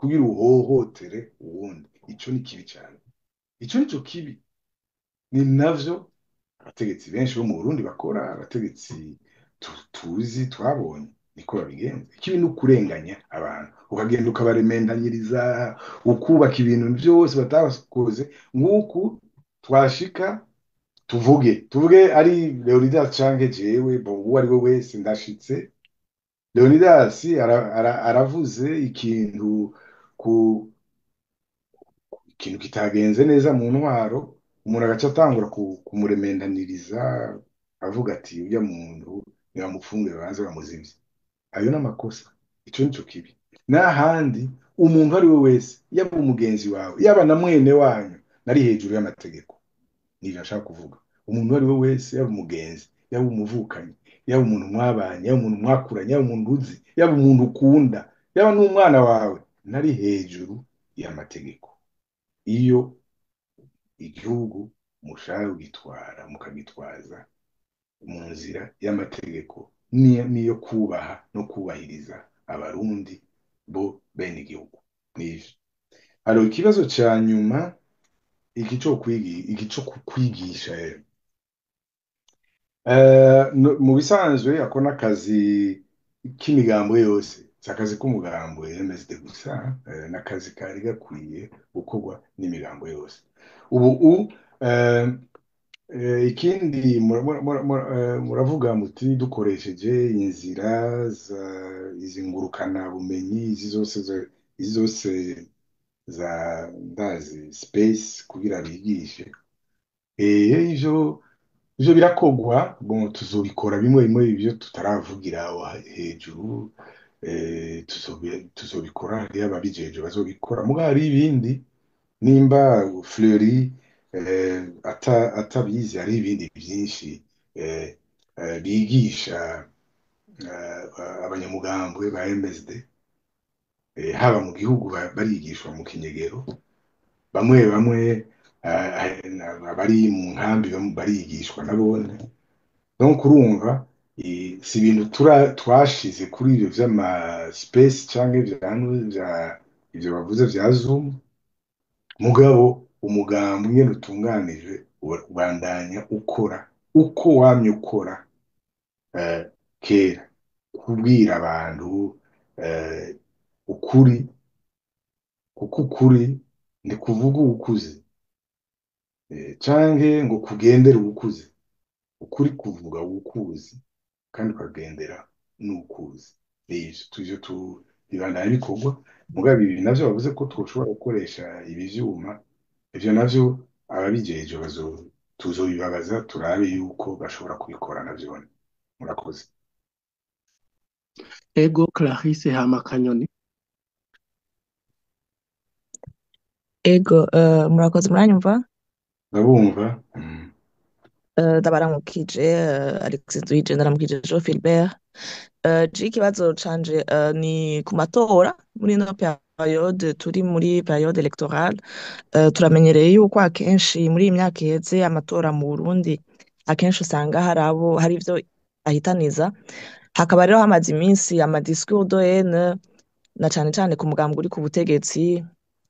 kugira uhohotere uwundi. Ico ni kibi cane, ico nico kibi. Ni navyo abategetsi benshi bo mu Burundi bakora, abategetsi tuzi twabonye niko babigenza. Ikibi ni ukurenganya abantu, ukagenda ukabaremendanyiriza, ukubaka ibintu vyose batakoze. Nk'uku twashika tuvuge ari Leonidas canke jewe, bon, uwo ari we wese, ndashitse, Leonidas aravuze ikintu ku ikintu kitagenze neza mu ntwaro, umuntu agaca atangura kumuremendaniriza, avuga ati: "Urya muntu nibamufunge, babanze bamuzivye." Ayo ni amakosa, ico nico kibi. N'ahandi umuntu ari we wese, yaba umugenzi wawe, yaba na mwene wanyu, nari hejuru y'amategeko. Nivyo nshaka kuvuga. Umuntu uwo ari we wese, yaba umugenzi, yaba umuvukanyi, yaba umuntu mwabanye, yaba umuntu mwakuranye, yaba umuntu uzi, yaba umuntu ukunda, yaba n'umwana wawe, nari hejuru y'amategeko. Iyo igihugu mushaka kugitwara, mukagitwaza mu nzira y'amategeko niyo kubaha no kubahiriza Abarundi bo bene igihugu, nivyo. Alors, ikibazo ca nyuma, iki co kwigisha, mu bisanzwe ako n'akazi k'imigambwe yose, si akazi k'umugambwe MSD gusa, n'akazi kari gakwiye gukorwa n'imigambo yose. Ubu ikindi muravuga muti dukoresheje inzira za izi ngurukana bumenyi, izi zose za ndazi space, kugira bigishe. Ivyo birakogwa. Bon, tuzobikora bimwe bimwe, ivyo tutaravugira aho hejuru, tuzobikora, hariyo ababijejwe bazobikora. Mugabo hari ibindi, nimba Fleury atabizi, hari ibindi vyinshi bigisha abanyamugambwe ba MSD, haba mu gihugu barigishwa mu kinyegero, bamwe bamwe, abari mu nkambi barigishwa nabone. Donc urumva, si ibintu twashize kuri ivyo vy'ama space canke vya ivyo bavuze vya Zoom. Mugabo umugambi ingene utunganijwe, ubandanya ukora uko wamye ukora kera, kubwira abantu ukuri, kuko ukuri ntikuvuga uwukuze canke ngo kugendere uwukuze. Ukuri kuvuga uwukuzi kandi ukagendera n'ukuzi. Ivyo tuvyo bibandanya bikorwa. Mugabo ibi navyo bavuze ko twoshobora gukoresha ibi vyuma, ivyo navyo ababijejwe tuzobibabaza, turabe yuko bashobora kubikora navyone. Murakoze. Ego, Clarisse, hama Kanyoni. Ego, murakoze, muranyumva? Ndabumva. Ndabaramukije Alexis Nduhije, ndaramukije Jean Philbert. Je ikibazo canje ni ku matora. Muri ino période turi muri période électorale, turamenyereye yuko akenshi muri iyi myaka iheze amatora mu Burundi akenshi usanga hari abo hari ivyo ahitaniza. Hakaba rero hamaze iminsi ama discours de haine, na cane cane ku mugambwe uri ku butegetsi,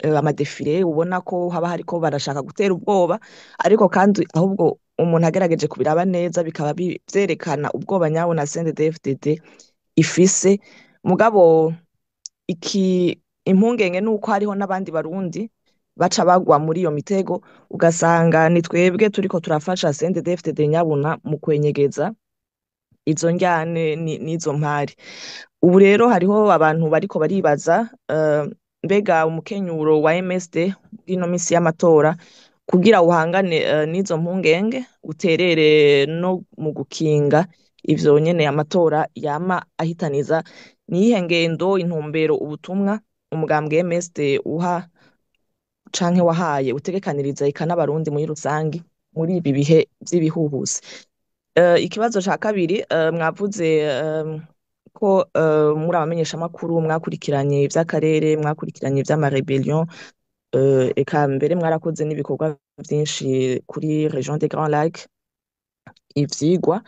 ama défilés ubona ko haba hariko barashaka gutera ubwoba, ariko kandi ahubwo umuntu agerageje kubiraba neza bikaba vyerekana ubwoba nyabwo na CNDD-FDD ifise. Mugabo iki impungenge nuko hariho n'abandi Barundi baca bagwa muri iyo mitego, ugasanga ni twebwe turiko turafasha CNDD-FDD nyabuna mu kwenyegeza izo njyane n'izo mpari. Ubu rero hariho abantu bariko baribaza, mbega umukenyuro wa MSD bw'ino misi y'amatora kugira uhangane n'izo mpungenge, uterere no mu gukinga ivyo nyene amatora yama ahitaniza, niyihe ngendo, intumbero, ubutumwa umugambwe MSD uha canke wahaye, utegekaniriza eka n'Abarundi muri rusangi muri ibi bihe vy'ibihuhusi? Ikibazo ca kabiri, mwavuze ko muri abamenyeshamakuru mwakurikiranye ivy'akarere, mwakurikiranye ivy'ama rébellions, eka mbere mwarakoze n'ibikorwa vyinshi kuri région des Grands Lacs, ivyigwa.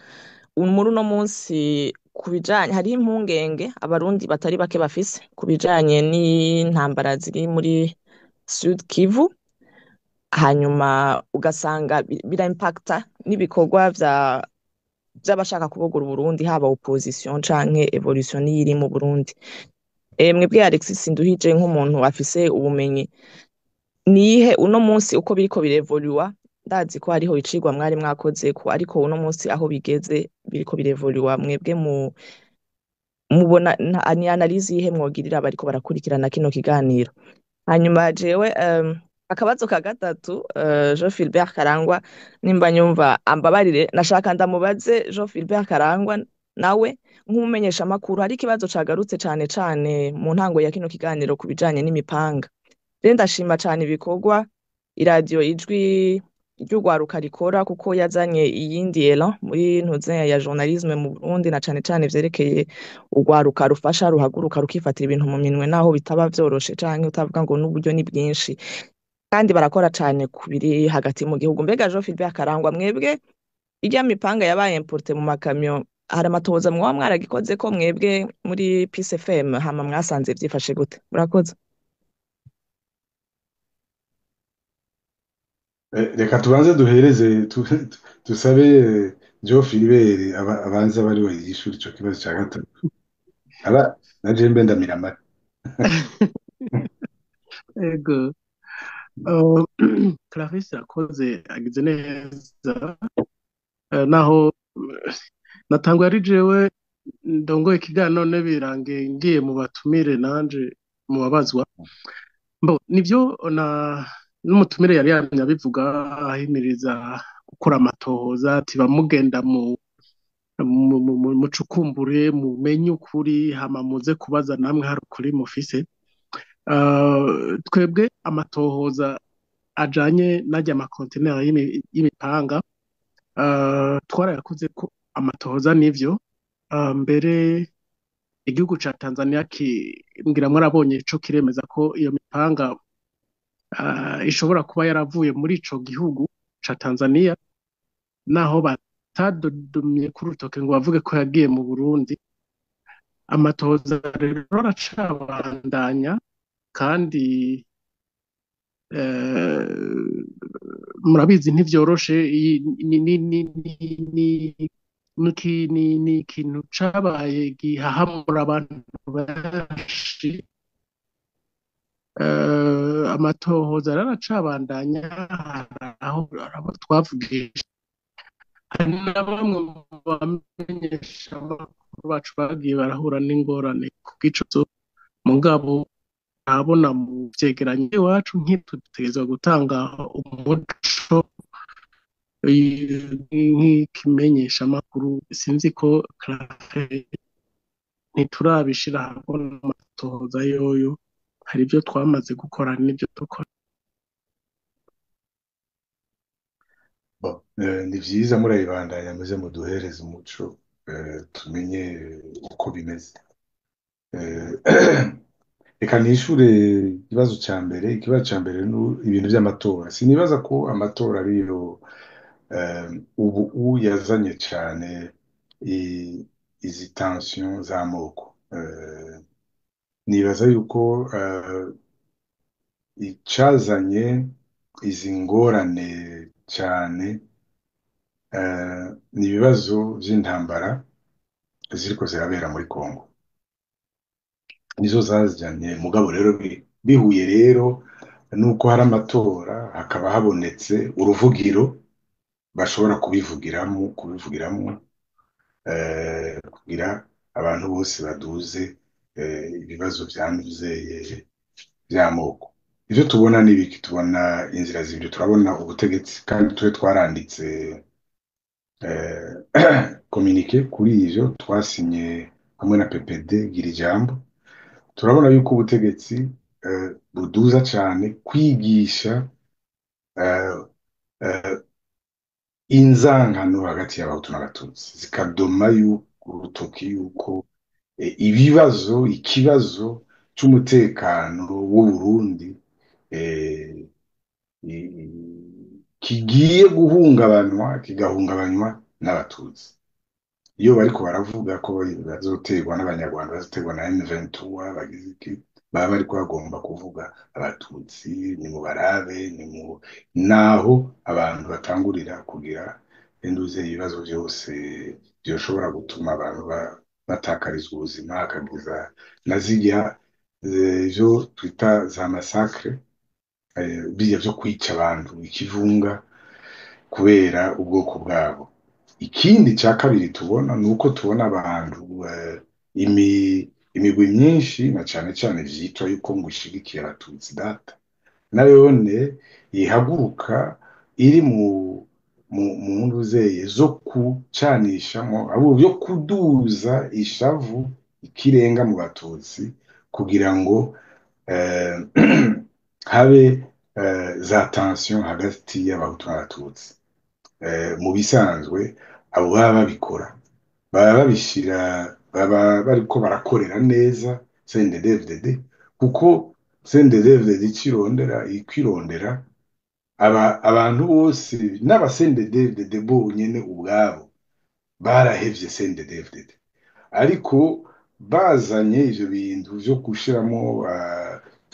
Muri uno munsi Ku bijanye hariho impungenge abarundi batari bake bafise ku bijanye n'intambara ziri muri Sud Kivu, hanyuma ugasanga biraimpacta n'ibikorwa vya vy'abashaka kubogora Uburundi, haba opposition canke évolution n'iyiri mu Burundi. Mwebwe Alexis Sinduhije, nk'umuntu afise ubumenyi, nihe uno munsi uko biriko birevoluwa? Ndazi ko hariho icigwa mwari mwakoze ko, ariko uno munsi aho bigeze biriko birevoluwa, mwebwe mu mubona ni analyse yihe mwogirira bariko barakurikirana kino kiganiro? Hanyuma jewe akabazo ka gatatu, Jean Philbert Karangwa nimba nyumva ambabarire, nashaka ndamubaze Jean Philbert Karangwa nawe nk'umumenyeshamakuru, hari ikibazo cagarutse cane cane mu ntango ya kino kiganiro ku bijanye n'imipanga. Rero ndashima cane ibikorwa iradiyo Ijwi ry'Urwaruka rikora, kuko yazanye iyindi élan muri ntuze ya journalisme mu Burundi, na cane cane vyerekeye urwaruka rufasha ruhaguruka rukifatira ibintu mu minwe, naho bitaba vyoroshe canke utavuga ngo n'uburyo ni bwinshi, kandi barakora cane ku biri hagati mu gihugu. Mbega Jean Philbert Karangwa, mwebwe irya mipanga yabaye importé mu makamyo, hari amatohoza mwoba mwaragikozeko mwebwe muri Peace FM? Hama mwasanze vyifashe gute? Murakoze. Reka tubanze duhereze tusabe Joe Philibert abanze abe ariwe yishura ico kibazo ca gatatu, aba naje mbe ndamira amata. Ego. Clarisse yakoze, agize neza. Naho natanguye ari jewe ndongoye ikiganiro, none birangiye ngiye mu batumire nanje mu babazwa. Mbo nivyo, na n'umutumire yari yamye abivuga, ahimiriza gukora amatohoza, ati bamugenda mu mucukumbure, mumenye ukuri, hama muze kubaza namwe hari ukuri mufise. Twebwe amatohoza ajanye n'arya amakontineri y'imipanga, twarayakoze ko amatohoza nivyo. Mbere igihugu ca Tanzania ngira mwarabonye ico kiremeza ko iyo mipanga ishobora kuba yaravuye muri ico gihugu ca Tanzania, naho batadodumye ku rutoke ngo bavuge ko yagiye mu Burundi. Amatohoza rero aracabandanya, kandi murabizi ntivyoroshe. Ni ikintu cabaye gihahamura abantu benshi. Amatohoza rero aracabandanya, aho abo twavugisha, hari na bamwe mu bamenyesha amakuru bacu bagiye barahura n'ingorane ku bw'ico. Mugabo nabona mu vyegeranyo iwacu nk'itutegerezwa gutanga umuco nk'ikimenyesha amakuru, sinzi ko Claire ntiturabishira ahabona amatohoza yoyo, hari ibyo twamaze gukora n'ibyo dukora. Bon, ni vyiza murabibandanya, muze muduhereze umuco, tumenye uko bimeze. Reka nishure ikibazo ca mbere. Ikibazo ca mbere ni ibintu vy'amatora. Sinibaza ko amatora ariyo ubu yazanye cane izi tension z'amoko. Nibaza yuko icazanye izi ngorane cane ni ibibazo vy'intambara ziriko zirabera muri Congo, nizo zazanye. Mugabo rero bihuye rero nuko hari amatora, hakaba habonetse uruvugiro bashobora kubivugiramwo, kugira abantu bose baduze ibibazo vyanduzeye vy'amoko. Ivyo tubona ni ibiki? Tubona inzira zibiri. Turabona ubutegetsi, kandi tube twaranditse communiqué kuri ivyo twasinye hamwe na PPD gira ijambo. Turabona yuko ubutegetsi buduza cane kwigisha inzangano hagati y'abahutu n'abatutsi, zikadoma urutoki yuko ibibazo, ikibazo c'umutekano w'Uburundi kigiye guhungabanywa, kigahungabanywa n'abatutsi. Iyo bariko baravuga ko bazoterwa n'Abanyarwanda, bazoterwa na M23, bagize iki, baba bariko bagomba kuvuga Abatutsi, nimubarabe, nimu naho abantu batangurira kugira induze ibibazo vyose vyoshobora gutuma abantu batakarizwa ubuzima, hakagiza na zirya ivyo twita za massacre, birya vyo kwica abantu ikivunga kubera ubwoko bwabo. Ikindi ca kabiri tubona ni uko tubona abantu imigwi myinshi na cane cane vyitwa yuko ngo ishigikiye Abatutsi data nayone ihaguruka iri mu nduzeye zo kucanishamwo, abo byo kuduza ishavu ikirenga mu Batutsi kugira ngo habe za tension hagati y'Abahutu n'Abatutsi. Mu bisanzwe abo baba babikora, baba babishira, baba bariko barakorera neza CNDD-FDD, kuko CNDD-FDD icirondera, ikwirondera abantu bose n'aba CNDD-FDD bonyene ubwabo barahevye CNDD-FDD, ariko bazanye ivyo bintu vyo gushiramo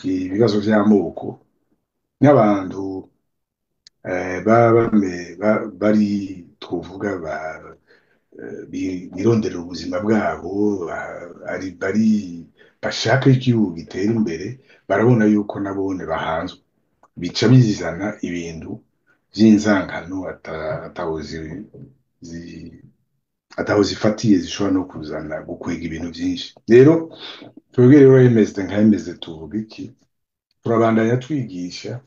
ibibazo vy'amoko n'abantu baba bari twovuga bironderera ubuzima bwabo, ari bari bashaka igihugu gitera imbere, barabona yuko nabone bahanzwe, bica bizana ibintu vy'inzangano ataho ataho zifatiye, zishobora no kuzana gukwega ibintu vyinshi. Rero twebwe rero MSD, nka MSD, tuvuga iki? Turabandanya twigisha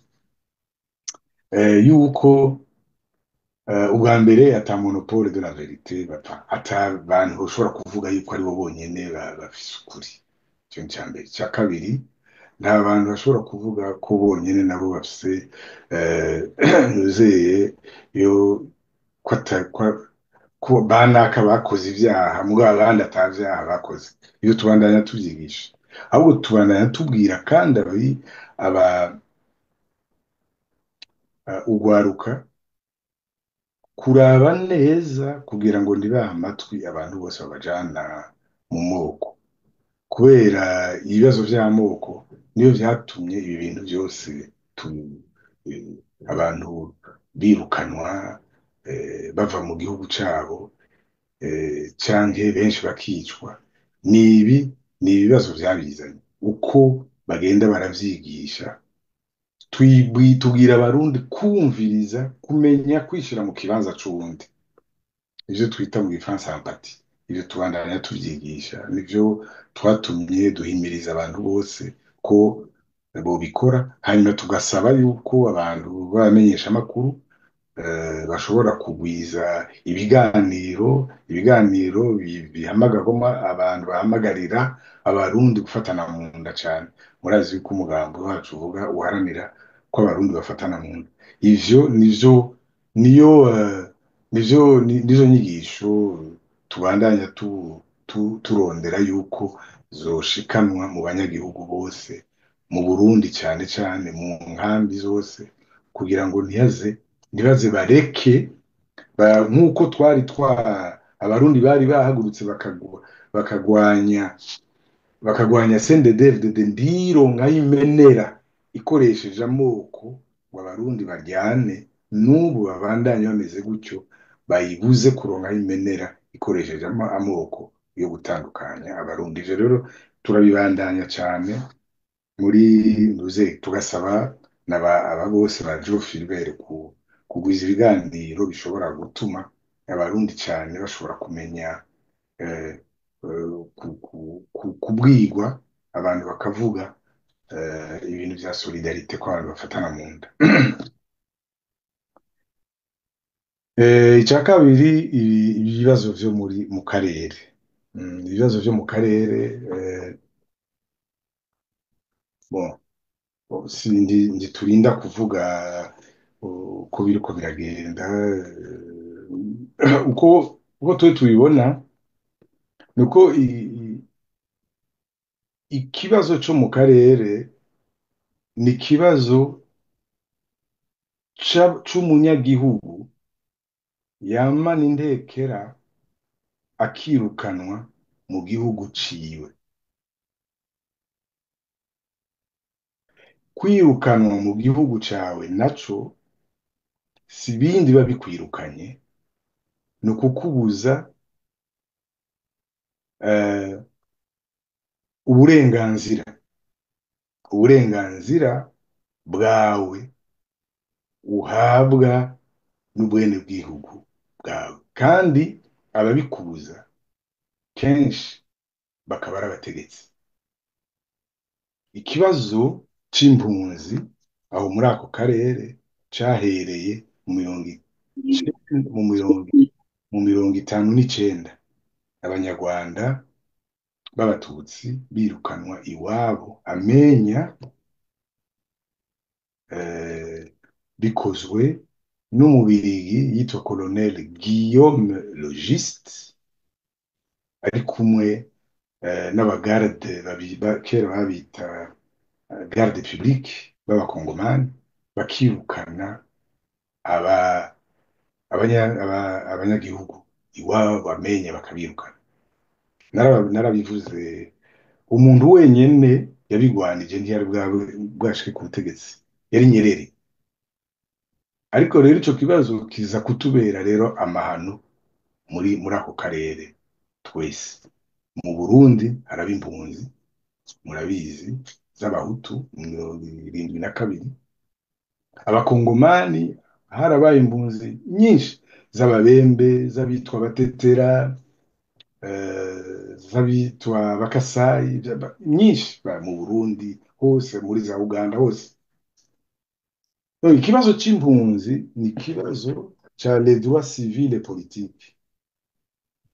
yuko ubwa mbere ata monopole de la vérité, bapfa ata bantu bashobora kuvuga yuko aribo bonyene bafise ukuri. Ico ni ica mbere. Ica kabiri, nta bantu bashobora kuvuga ko bonyene nabo bafise nuzeye yo ko ko banaka bakoze ivyaha mugabo abandi ata vyaha bakoze. Ivyo tubandanya tuvyigisha, ahubwo tubandanya tubwira kandi aba ugwaruka kuraba neza kugira ngo ntibahe amatwi abantu bose babajana mu moko, kubera ibibazo vy'amoko niyo vyatumye ibi bintu vyose abantu birukanwa, bava mu gihugu cabo, canke benshi bakicwa. Nibi ni ibibazo vyabizanye uko bagenda baravyigisha. Tubwira Abarundi kumviriza, kumenya kwishira mu kibanza c'uwundi, ivyo twita mu gifaransa empathie. Ivyo tubandanya tuvyigisha, nivyo twatumye duhimiriza abantu bose ko bobikora. Hanyuma tugasaba yuko abantu b'abamenyeshamakuru bashobora kugwiza ibiganiro bihamagarwamo abantu bahamagarira Abarundi gufatana mu nda cane. Murazi yuko umugambi wacu uvuga uharanira ko Abarundi bafatana mu nda. Ivyo nivyo niyo nivyo nizo nyigisho tubandanya turondera yuko zoshikanwa mu banyagihugu bose mu Burundi, cane cane mu nkambi zose, kugira ngo ntibaze bareke nk'uko twari twa Abarundi bari bahagurutse bakagwanya CNDD-FDD ndironka y'imenera ikoresheje amoko ngo Abarundi baryane. N'ubu babandanye bameze gutyo, bayibuze kuronka y'imenera ikoresheje amoko yo gutandukanya Abarundi. Ivyo rero turabibandanya cane muri nduze, tugasaba naba aba bose ba Joe Philbert kugwiza ibiganiro bishobora gutuma Abarundi cane bashobora kumenya kubwirwa abantu bakavuga ibintu vya solidarité, ko abantu bafatana mu nda. Ica kabiri, ibibazo vyo mu karere. Ibibazo vyo mu karere, bon, sindi ntiturinda kuvuga uko biriko biragenda. Uko twe tubibona nuko ikibazo co mu karere ni ikibazo c'umunyagihugu yamana intekera. Akirukanwa mu gihugu ciwe. Kwirukanwa mu gihugu cawe naco si ibindi biba bikwirukanye, ni ukukubuza uburenganzira, uburenganzira bwawe uhabwa n'ubwene bw'igihugu bwawe, kandi ababikubuza kenshi bakaba ari abategetsi. Ikibazo c'impunzi aho muri ako karere cahereye mu mirongo icenda, mu 59, abanyarwanda b'abatutsi birukanwa iwabo amenya, bikozwe n'umubirigi yitwa Colonel Guillaume Logiste, ari kumwe n'abagarde kera babita garde publique b'abakongomani, bakirukana aba abanyagihugu iwabo bamenya bakabirukana. Narabivuze, umuntu wenyene yabigwanije ntiyari bwashike ku butegetsi, yari Nyerere. Ariko rero ico kibazo kiza kutubera rero amahano muri ako karere twese. Mu Burundi haraba impunzi, murabizi, z'abahutu mu 72. Abakongomani harabaye impunzi nyinshi z'ababembe, z'abitwa abatetera, z'abitwa abakasayi, nyinshi mu Burundi hose, muri za Uganda hose. Donc, ikibazo c'impunzi ni ikibazo ca les droits civils et politiques,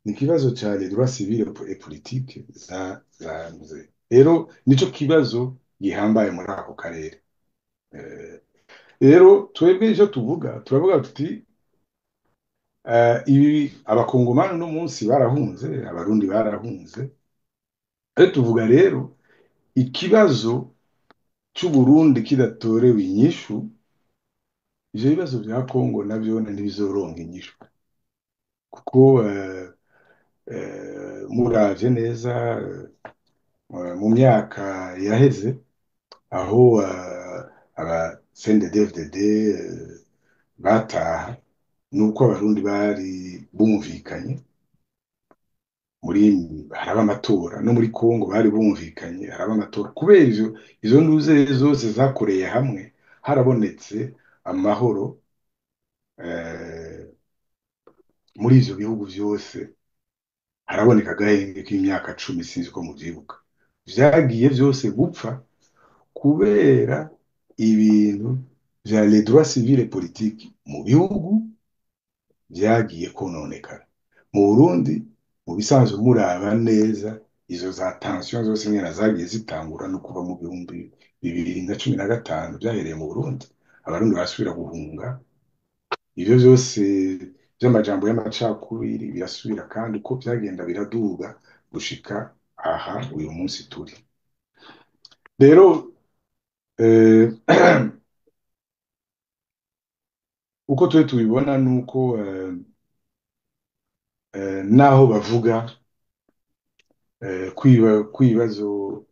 ni ikibazo ca les droits civils et politiques za zanze. Rero nico kibazo gihambaye muri ako karere. Rero twebwe ivyo tuvuga, turavuga tuti ibi abakongomani uno munsi barahunze, abarundi barahunze. Ariko tuvuga rero ikibazo c'Uburundi kidatorewe inyishu, ivyo bibazo vya Kongo navyo ntibizoronka inyishu, kuko muravye neza, mu myaka yaheze aho aba CNDD-FDD bataha, nuko abarundi bari bumvikanye muri haraba amatora, no muri Kongo bari bumvikanye haraba amatora. Kubera izo ntuze zose zakoreye hamwe, harabonetse amahoro muri ivyo bihugu vyose, haraboneka agahenge k'imyaka 10, sinzi ko muvyibuka. Vyagiye vyose gupfa kubera ibintu vya les droits civils et politiques mu bihugu vyagiye kononekara. Mu Burundi, mu bisanzwe muraba neza izo za tension zose ngena zagiye zitangura no kuva mu 2015, vyahereye mu Burundi, abarundi barasubira guhunga, ivyo vyose vy'amajambo y'amacakubiri birasubira, kandi uko vyagenda biraduga gushika aha uyu munsi turi. Rero uko twe tubibona nuko naho bavuga kw'ibibazo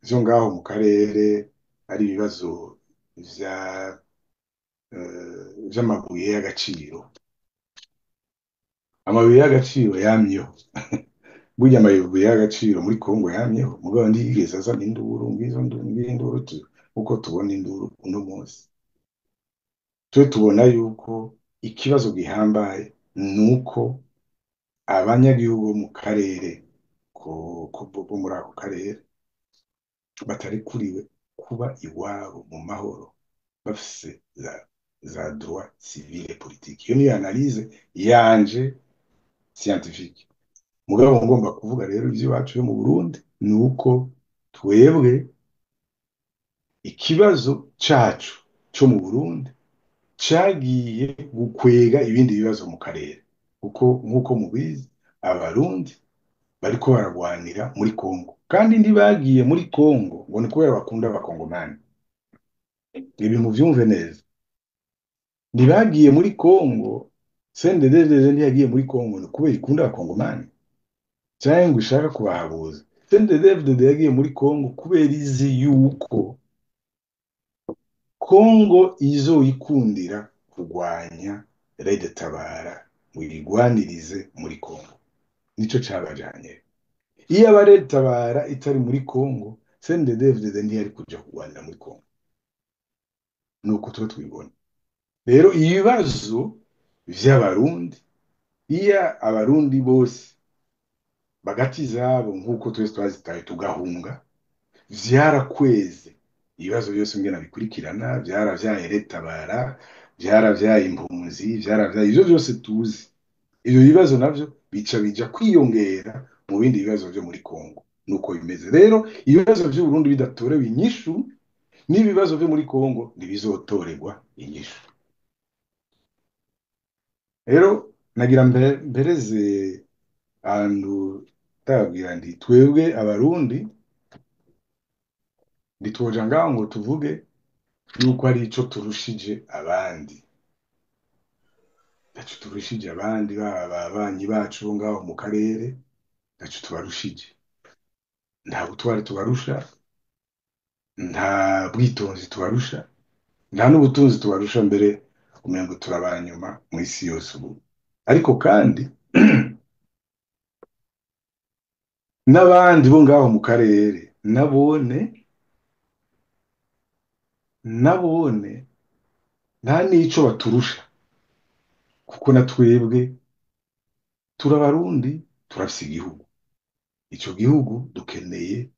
vyo ngaho mu karere ari ibibazo vya vy'amabuye y'agaciro, amabuye y'agaciro yamyeho. Burya amabuye y'agaciro muri Kongo yamyeho, mugabo ntiyigeze azana induru ngizo nginduru uko tubona induru uno munsi. Twe tubona yuko ikibazo gihambaye nuko abanyagihugu bo mu karere bo muri ako karere batarekuriwe kuba iwabo mu mahoro, bafise za droit civil et politique. Iyo niyo analyse yanje scientifique. Mugabo ngomba kuvuga rero ivy'iwacu yo mu Burundi ni uko twebwe ikibazo cacu co mu Burundi cagiye gukwega ibindi bibazo mu karere, kuko nk'uko mubizi abarundi bariko baragwanira muri Kongo, kandi ntibagiye muri Kongo ngo ni kubera bakunda abakongomani. Ibi muvyumve neza, ntibagiye muri Kongo CNDD-FDD ntiyagiye muri Kongo ni kubera ikunda abakongomani cyangwa ngo ishaka kubahabuza. CNDD-FDD yagiye muri Kongo kubera izi yuko Kongo izoyikundira kurwanya Red Tabara ngo iyigwanirize muri Kongo. Nico cabajanye. Iyo aba Red Tabara itari muri Kongo, CNDD-FDD ntiyari kuja kurwanira muri Kongo. Nuko tuba tubibona. Rero ibibazo vy'abarundi, iyo abarundi bose bagati izabo nk'uko twese twazitaye tugahunga, vyarakweze ibibazo byose ngena bikurikirana, vyaravyaye Red Tabara, vyaravyaye impunzi, vyaravyaye ivyo byose tuzi. Ivyo bibazo navyo bica bija kwiyongera mu bindi bibazo vyo muri Kongo. Nuko bimeze. Rero ibibazo vy'Uburundi bidatorewe inyishu, n'ibibazo vyo muri Kongo ntibizotorerwa inyishu. Rero nagira mpereze ahantu ndababwira nti twebwe abarundi ntitwoja ngaho ngo tuvuge yuko ari ico turushije abandi. Ntaco turushije abandi, baba ababanyi bacu bo ngaho mu karere, ntaco tubarushije. Nta butwari tubarusha, nta bwitonzi tubarusha, nta n'ubutunzi tubarusha, mbere umengo turabanyuma mw'isi yose ubu. Ariko kandi n'abandi bo ngaho mu karere nabone nta n'ico baturusha, kuko na twebwe turabarundi, turafise igihugu. Ico gihugu dukeneye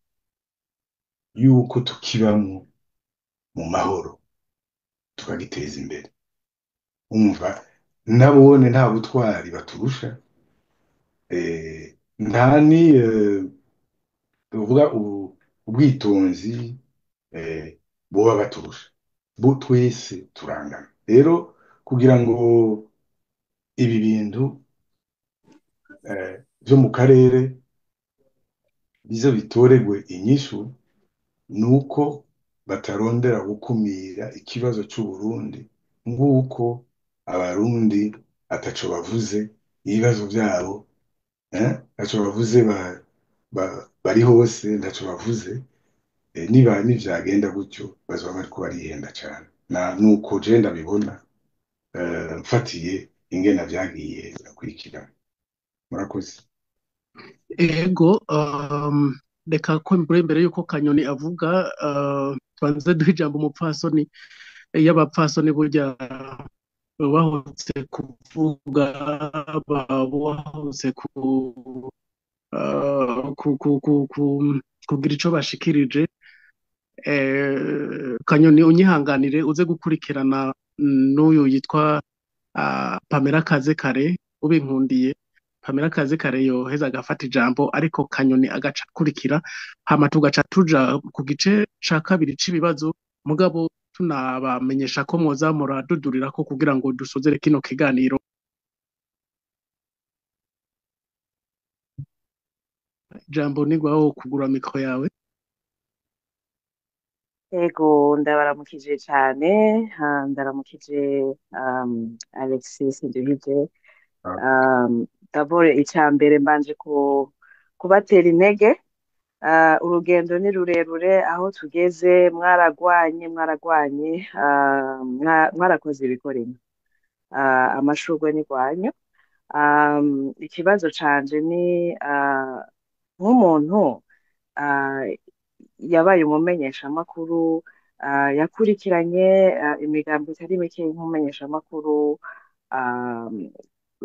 yuko tukibamwo mu mahoro, tukagiteza imbere. Umva, nabone nta butwari baturusha, nta ni uvuga ubwitonzi boba baturusha, bo twese turangana. Rero kugira ngo ibi bintu vyo mu karere bize bitoregwe inyishu, nuko batarondera gukumira ikibazo c'Uburundi nk'uko abarundi ataco bavuze ibibazo vyabo, ntaco bavuze, bari hose ntaco bavuze. Niba nivyagenda gutyo bazoba bariko barihenda cane. Na nuko je ndabibona, mfatiye ingene vyagiye birakurikirana. Murakoze. Ego, reka ko mbere mbere yuko Kanyoni avuga, tubanze duhe ijambo umupfasoni. Iyo abapfasoni burya bahutse kuvuga, bahutse kugira ico bashikirije. Kanyoni, unyihanganire uze gukurikirana n'uyu yitwa Pamela Kazekare. Ubinkundiye, Pamela Kazekare yoheza agafata ijambo, ariko Kanyoni agaca akurikira, hama tugaca tuja ku gice ca kabiri c'ibibazo. Mugabo tunabamenyesha ko mwoza muradudurirako kugira ngo dusozere kino kiganiro. Ijambo ni rwawe, kugura mikro yawe. Ego, ndabaramukije cane, ndaramukije Alexis Nduhije. D'abord ica mbere mbanje kubatera intege. Urugendo ni rurerure, aho tugeze mwaragwanye, mwaragwanye, mwarakoze ibikorwa. Amashurwe ni rwanyu. Ikibazo canje ni nk'umuntu yabaye umumenyeshamakuru, yakurikiranye imigambi itari mike nk'umumenyeshamakuru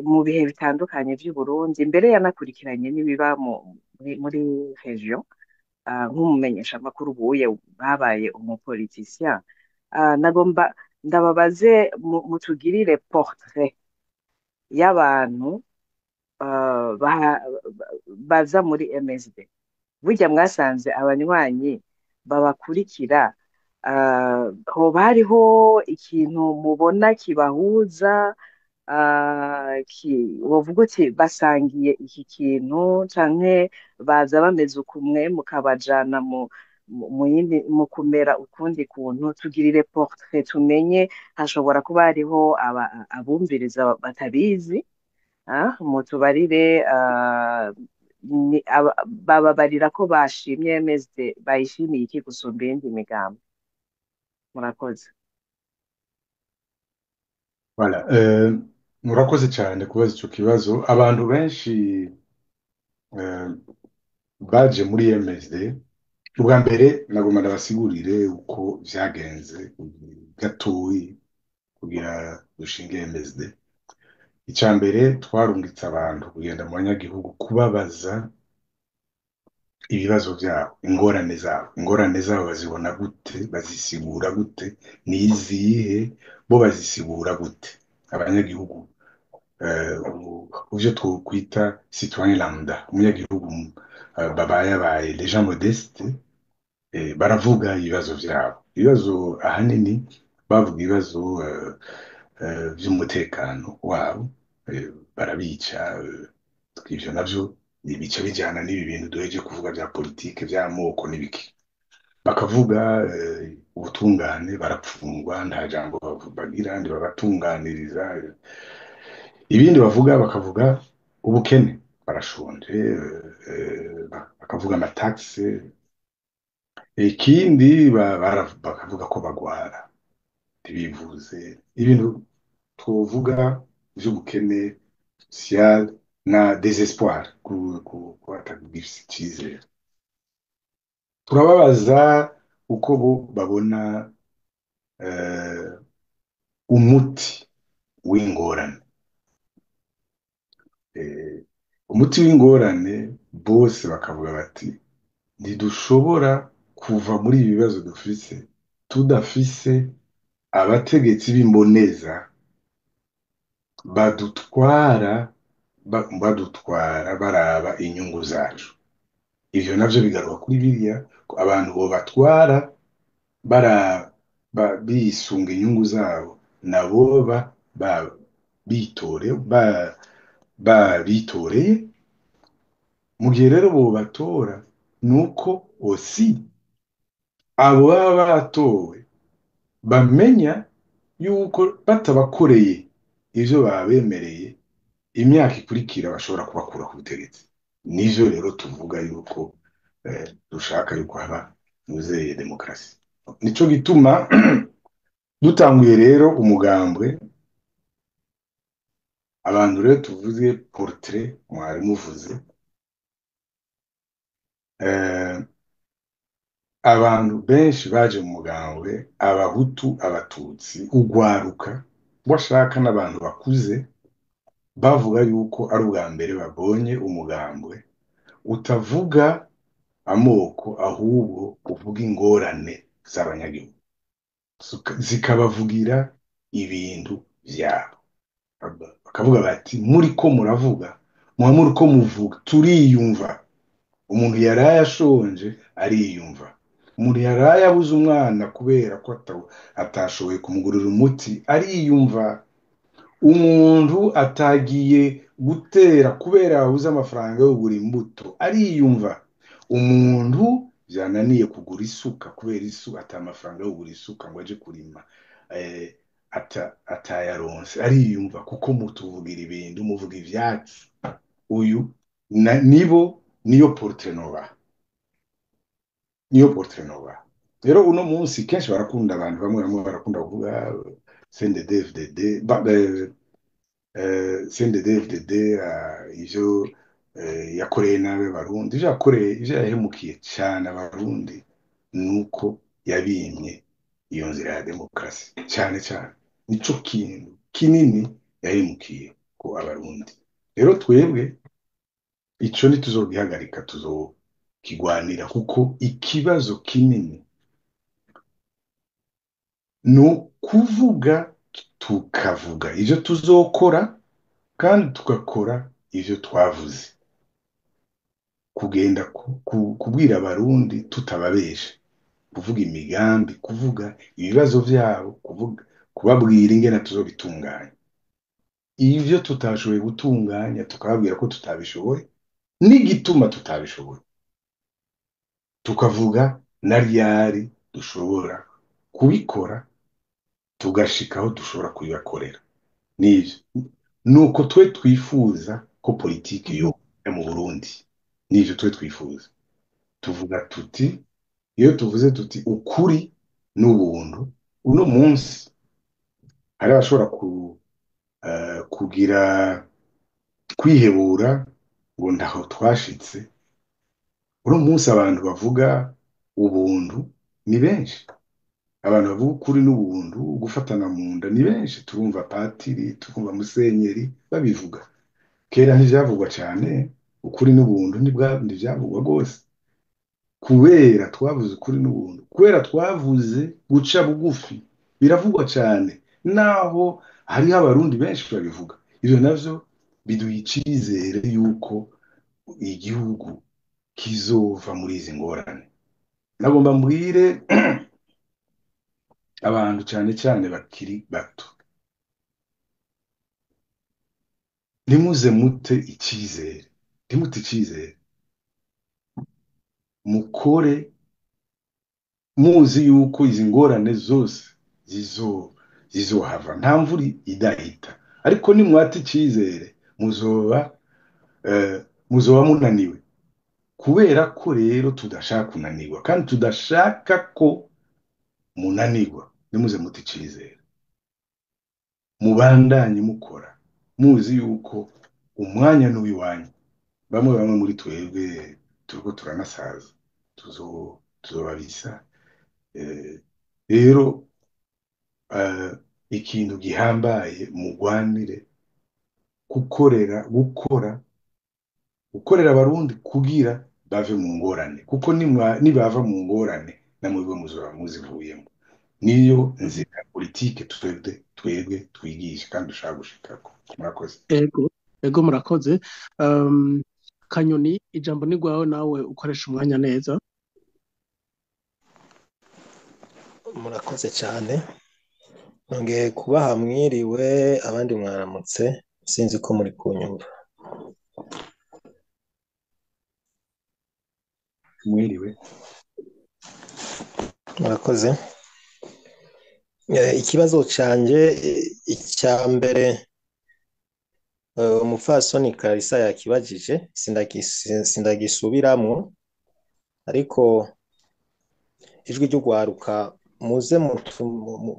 mu bihe bitandukanye vy'u Burundi, mbere yanakurikiranye n'ibiba muri région, nk'umumenyeshamakuru buye babaye umupoliticien. Nagomba ndababaze mutugirire portrait y'abantu baza muri MSD. Burya mwasanze abanywanyi babakurikira, hoba hariho ikintu mubona kibahuza, wovuga uti basangiye iki kintu, canke baza bameze ukumwe mukabajana mu Mu yindi, mu kumera ukundi kuntu, tugirire portrait tumenye. Hashobora kuba hariho abumviriza batabizi. Mutubarire, bababarira ko bashimye MSD, bayishimiye iki gusumba iyindi migambi? Murakoze. Voilà. Murakoze cyane kubaza ico kibazo. Abantu benshi baje muri MSD, ubwa mbere nagomba ndabasigurire uko vyagenze gatoyi kugira dushinge MSD. Ica mbere, twarungitse abantu kugenda mu banyagihugu kubabaza ibibazo vyabo, ingorane zabo. Ingorane zabo bazibona gute, bazisigura gute, ni izihe, bo bazisigura gute abanyagihugu, ivyo twokwita citoyen lambda, umunyagihugu babayabaye, les gens modestes, baravuga ibibazo vyabo. Ibibazo ahanini bavuga ibibazo vy'umutekano wabo, barabica, ivyo navyo bica bijana n'ibi bintu duheje kuvuga vya politike vy'amoko n'ibiki. Bakavuga ubutungane, barapfungwa, nta jambo bagira, ntibabatunganiriza. Ibindi bavuga, bakavuga ubukene, barashonje, bakavuga amataxe. Ikindi bakavuga ko bagwara ntibivuze. Ibintu twovuga vy'ubukene social na désespoir, ku batagira icizere. Turababaza uko bo babona umuti w'ingorane. Umuti w'ingorane, bose bakavuga bati: "Ntidushobora kuva muri ibi bibazo dufise tudafise abategetsi b'imboneza badutwara, badutwara baraba inyungu zacu." Ivyo navyo bigaruka kuri biriya ko abantu bobatwara bara bisunga inyungu zabo, nabo ba bitore ba babitoreye. Mu gihe rero bobatora, nuko aussi abo baba batowe bamenya yuko batabakoreye ivyo babemereye, imyaka ikurikira bashobora kubakura ku butegetsi. Nivyo rero tuvuga yuko dushaka yuko haba muzeye demokarasi. Nico gituma dutanguye rero umugambwe. Abantu rero tuvuze portrait mwari muvuze, abantu benshi baje mu mugambwe, abahutu, abatutsi, ugwaruka washaka n'abantu bakuze, bavuga yuko ari ubwa mbere babonye umugambwe utavuga amoko, ahubwo uvuga ingorane z'abanyagihugu, zikabavugira ibintu vyabo. Bakavuga bati: "Muriko muravuga, muba muriko muvuga, turiyumva. Umuntu yaraye ashonje ariyumva, umuntu yaraye abuze umwana kubera ko atashoboye kumugurira umuti ariyumva, umuntu atagiye gutera kubera yabuze amafaranga yo kugura imbuto ariyumva, umuntu vyananiye kugura isuka kubera ata amafaranga yo kugura isuka ngo aje kurima, atayaronse ariyumva, kuko mutuvugira ibintu, muvuga ivyacu." Uyu nibo niyo portrait nobaha, niyo portrait nobaha. Rero uno munsi kenshi barakunda, abantu bamwe bamwe barakunda kuvuga CNDD FDD, CNDD FDD, ivyo yakoreye nabi abarundi, ivyo yakoreye, ivyo yahemukiye cane abarundi, nuko yabimye iyo nzira ya demokarasi. Cane cane nico kintu kinini yahemukiye ko abarundi. Rero twebwe ico ntituzogihagarika, tuzokigwanira, kuko ikibazo kinini ni ukuvuga, tukavuga ivyo tuzokora kandi tugakora ivyo twavuze, kugenda kubwira abarundi tutababesha, kuvuga imigambi, kuvuga ibibazo vyabo, kuvuga, kubabwira ingene tuzobitunganya. Ivyo tutashoboye gutunganya, tukababwira ko tutabishoboye n'igituma tutabishoboye, tukavuga Na ryari dushobora kubikora tugashika aho dushobora kubibakorera. Nivyo nuko twe twifuza ko politike yo mu Burundi, nivyo twe twifuza. Tuvuga tuti, iyo tuvuze tuti ukuri n'ubuntu, uno munsi hari abashobora kugira kwihebura ngo ntaho twashitse. Uno munsi abantu bavuga ubuntu ni benshi, abantu bavuga ukuri n'ubuntu, gufatana mu nda ni benshi. Turumva patiri, turumva musenyeri babivuga. Kera ntivyavugwa cane, ukuri n'ubuntu ntivyavugwa rwose. Kubera twavuze ukuri n'ubuntu, kubera twavuze guca bugufi, biravugwa cane, naho hariho abarundi benshi babivuga. Ivyo navyo biduha icizere yuko igihugu kizova muri izi ngorane. Nagomba mbwire abantu cane cane bakiri bato, ntimuze mute icizere, ntimute icizere, mukore muzi yuko izi ngorane zose zizohava, nta mvura idahita. Ariko nimwata icizere muzoba munaniwe. Kubera ko rero tudashaka kunanirwa kandi tudashaka ko munanirwa, nimuze mute icizere, mubandanye mukora muzi yuko umwanya n'uwiwanyu. Bamwe bamwe muri twebwe turiko turanasaza, tuzobabisa. Rero ikintu gihambaye, mugwanire gukorera abarundi kugira bave mu ngorane, kuko nibava mu ngorane namwebwe muzoba muzivuyemo. Niyo nzira ya politike twebwe twigisha kandi dushaka gushikako. Murakoze. Ego, ego, murakoze. Kanyoni, ijambo ni rwawe, nawe ukoresha umwanya neza. Murakoze cyane. Nongeye kubaha mwiriwe, abandi mwaramutse, sinzi ko muri kunyumva. Mwiriwe. Murakoze. Ikibazo canje icya mbere, umupfasoni Clarissa yakibajije, sindagisubiramwo, ariko ijwi ry'ugwaruka muze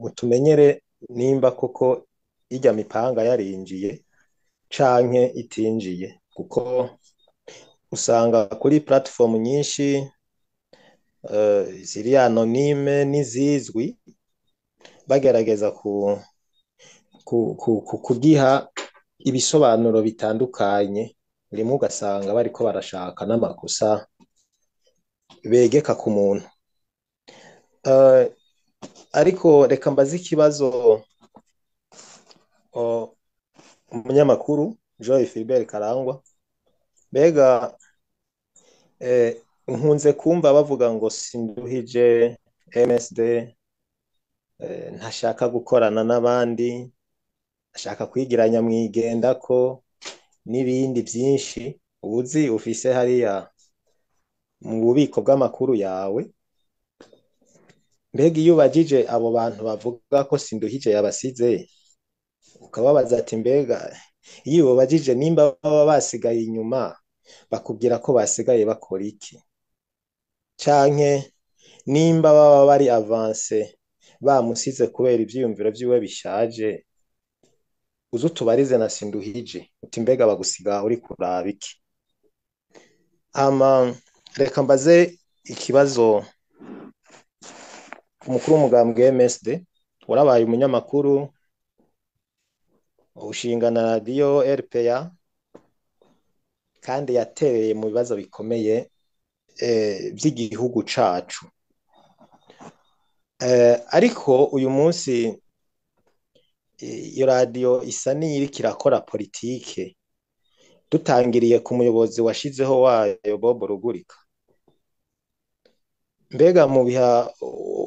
mutumenyere nimba koko irya mipanga yarinjiye canke itinjiye, kuko usanga kuri platform nyinshi ziri anonyme n'izizwi bagerageza kugiha ibisobanuro bitandukanye, rimwe ugasanga bariko barashaka n'amakosa begeka ku muntu. Ariko reka mbaze ikibazo umunyamakuru Joy Philbert Karangwa. Mbega nkunze kumva bavuga ngo sinduhije MSD, ntashaka gukorana n'abandi, ashaka kwigiranya mwigendako n'ibindi byinshi uzi ufise hariya mu bubiko bw'amakuru yawe. Mbega iyo ubajije abo bantu bavuga ko sinduhije yabasize, ukababaza ati mbega iyo ubajije nimba baba basigaye inyuma, bakubwira ko basigaye bakora iki? Canke nimba baba bari avance bamusize kubera ivyiyumviro vyiwe bishaje, uze utubarize na sinduhije uti mbega bagusiga uri kuraba iki? Hama reka mbaze ikibazo umukuru w'umugambwe MSD. Warabaye umunyamakuru, ushinga na radiyo RPA, kandi yatereye mu bibazo bikomeye by'igihugu cacu. Ariko uyu munsi iyo radiyo isa n'iyiriko irakora politike, dutangiriye ku muyobozi washizeho wayo Bob Rugurika. Mbega mu biha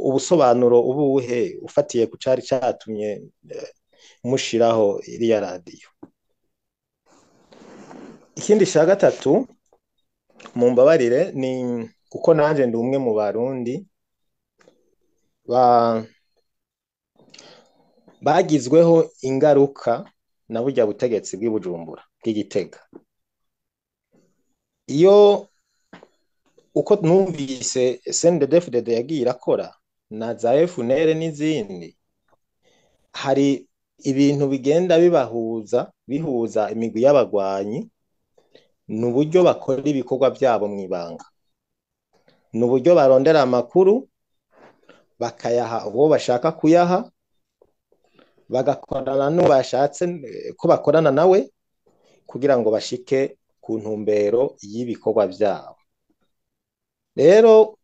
ubusobanuro ubuhe ufatiye ku cari catumye mushiraho iriya radiyo? Ikindi ca gatatu mumbabarire ni Kuko nanje ndi umwe mu Barundi ba bagizweho ingaruka na burya butegetsi bw'i Bujumbura bw'Igitega. Iyo uko numvise CNDD-FDD yagiye irakora na za FNL n'izindi, hari ibintu bigenda bibahuza, bihuza imigwi y'abagwanyi, ni uburyo bakora ibikorwa byabo mu ibanga, ni uburyo barondera amakuru bakayaha uwo bashaka kuyaha, bagakorana n'uwo bashatse ko bakorana nawe kugira ngo bashike ku ntumbero y'ibikorwa byabo. Rero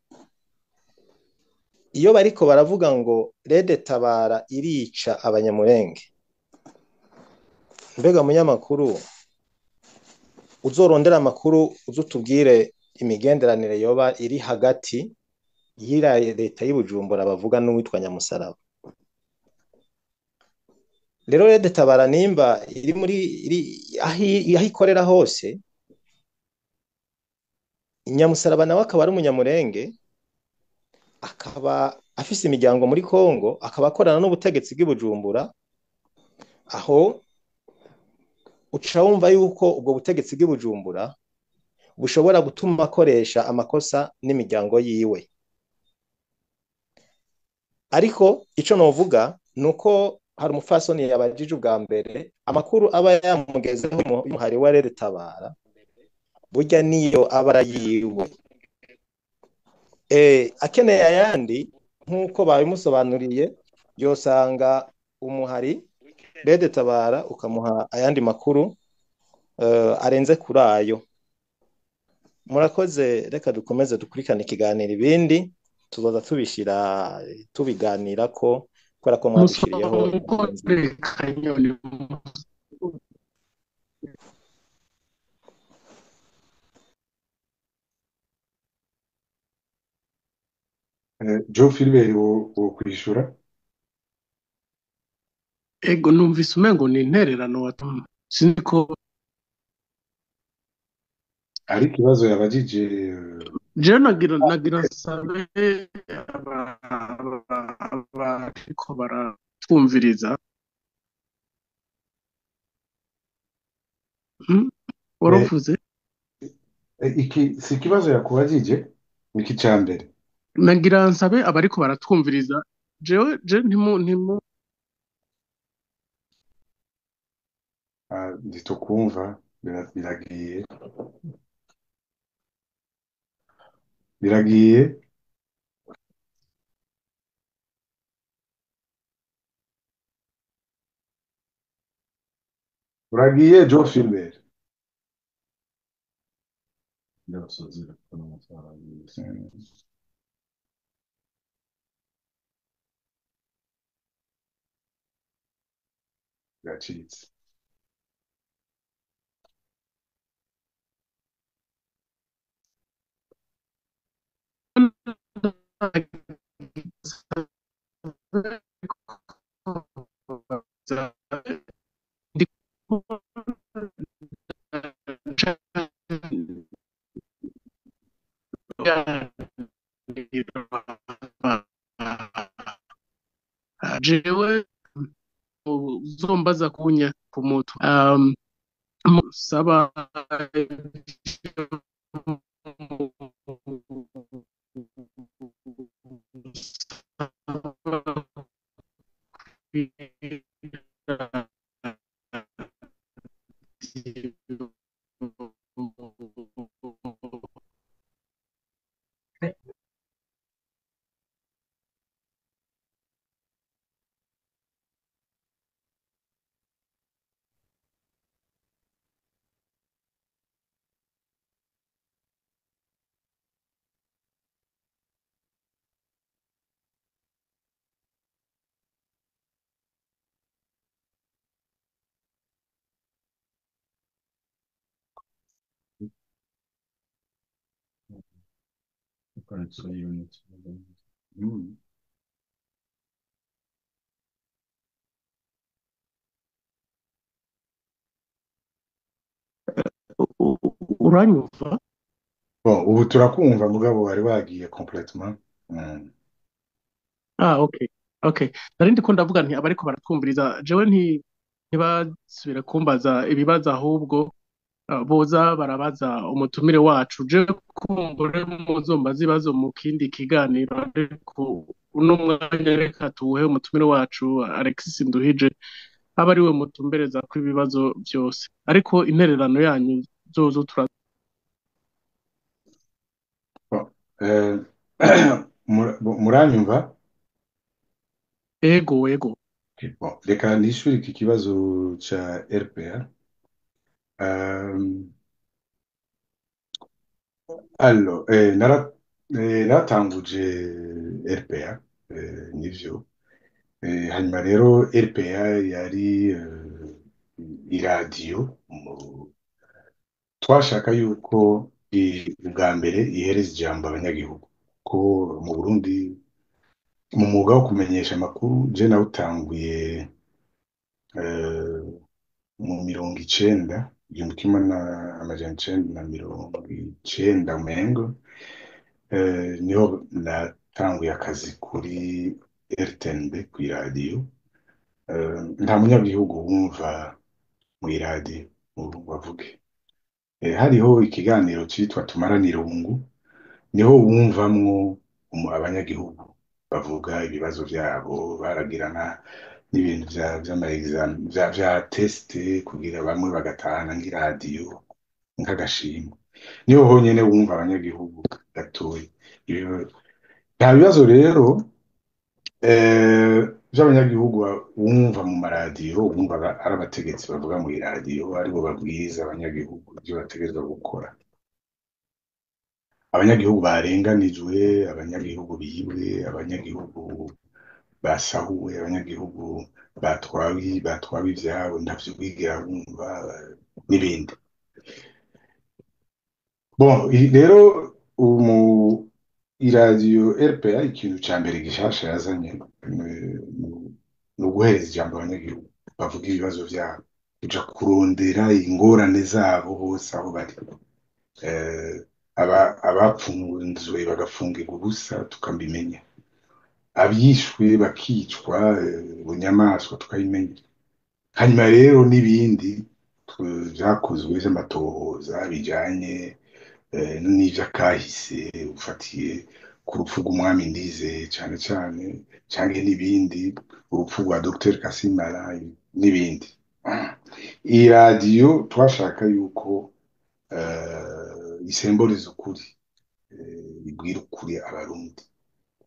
iyo bariko baravuga ngo Rede Tabara irica abanyamurenge, mbega munyamakuru uzorondera amakuru uzutubwire imigenderanire yoba iri hagati y'ira leta y'i Bujumbura bavuga n'uwitwa Nyamusaraba. Rero Rede Tabara nimba iri muri iri aho ikorera hose, Nyamusaraba nawe akaba ari umunyamurenge, akaba afise imiryango muri Kongo, akaba akorana n'ubutegetsi bw'i Bujumbura, aho uca wumva yuko ubwo butegetsi bw'i Bujumbura bushobora gutuma akoresha amakosa n'imiryango yiwe. Ariko ico novuga nuko hari umufasoni yabajije ubwa mbere amakuru aba yamugezeho umuhari wa Rede Tabara, burya niyo aba arayiwe. Akeneye ayandi nk'uko babimusobanuriye, yosanga umuhari Rede Tabara ukamuha ayandi makuru arenze kuri ayo. Murakoze, reka dukomeze dukurikirane ikiganiro, ibindi tuzoza tubishira tubiganirako kubera ko mwadushiriyeho. Musongore Kanyoni. Joe Philbert wo kwishura. Ego, numvise umengo ni intererano watuma, sinzi ko ari ikibazo yabajije. Jewe nagira nsabe abariko baratwumviriza. Waruvuze? Iki si ikibazo yakubajije, iki ca mbere. Nagira nsabe abariko baratwumviriza, jewe je ntimu Ntitukumva, biragiye biragiye. Uragiye Joe Philbert. Biracitse. Jewe uzombaza kunya ku mutwe, saba Uranyumva? Bon, ubu turakumva mugabo wari wagiye complètement. Mm. Ah, okay. Okay. Nari ndiko ndavuga nti abariko baratwumviriza jewe ntibasubire kumbaza ibibazo, ahubwo boza barabaza umutumire wacu. Je kumbure muzombaza ibibazo mu kindi kiganiro, ariko uno mwanya reka tuwuhe umutumire wacu Alexis Nduhije, aba ari we mutumbereza ko ibibazo byose, ariko intererano yanyu zozo tura. Bon, muranyumva? Ego. Bon, reka nishure iki kibazo ca RPA. Alors, naratanguje RPA, nivyo. Hanyuma rero RPA yari iradiyo twashaka yuko ubwa mbere ihereza ijambo abanyagihugu, ko mu Burundi mu mwuga wo kumenyesha amakuru je nawutanguye mu 90, 1990 umengo, niho natanguye akazi kuri RTNB kw'iradiyo. Nta munyagihugu wumva mw'iradiyo bavuge. Hariho ikiganiro citwa Tumarane Irungu, niho wumvamwo abanyagihugu bavuga ibibazo vyabo, baragirana n'ibintu vy'ama examen vya test kugira bamwe bagatahana nk'iradiyo nk'agashimwe. Niho honyene wumva abanyagihugu gatoyi. Nta bibazo rero vy'abanyagihugu wumva mu maradiyo, wumva ari abategetsi bavuga mw'iradiyo, aribo babwiriza abanyagihugu ivyo bategerezwa gukora. Abanyagihugu barenganijwe, abanyagihugu bibwe, abanyagihugu basahuwe, abanyagihugu batwawe ivyabo, ntavyo wigera wumva n'ibindi. Bon, rero iradiyo RPA ikintu ca mbere gishasha yazanye ni uguhereza ijambo abanyagihugu bavuga ibibazo vyabo, kuja kurondera ingorane zabo hose aho bari. Abapfunzwe bagafungirwa ubusa tukabimenya, abishwe bakicwa bunyamaswa tukabimenya. Hanyuma rero n'ibindi vyakozwe vy'amatohoza bijanye n'ivy'akahise ufatiye ku rupfu rw'umwami Ndizeye cane cane, canke n'ibindi, urupfu rwa Dr Kasimara n'ibindi. Iyi radiyo twashaka yuko isemboriza ukuri, ibwira ukuri abarundi,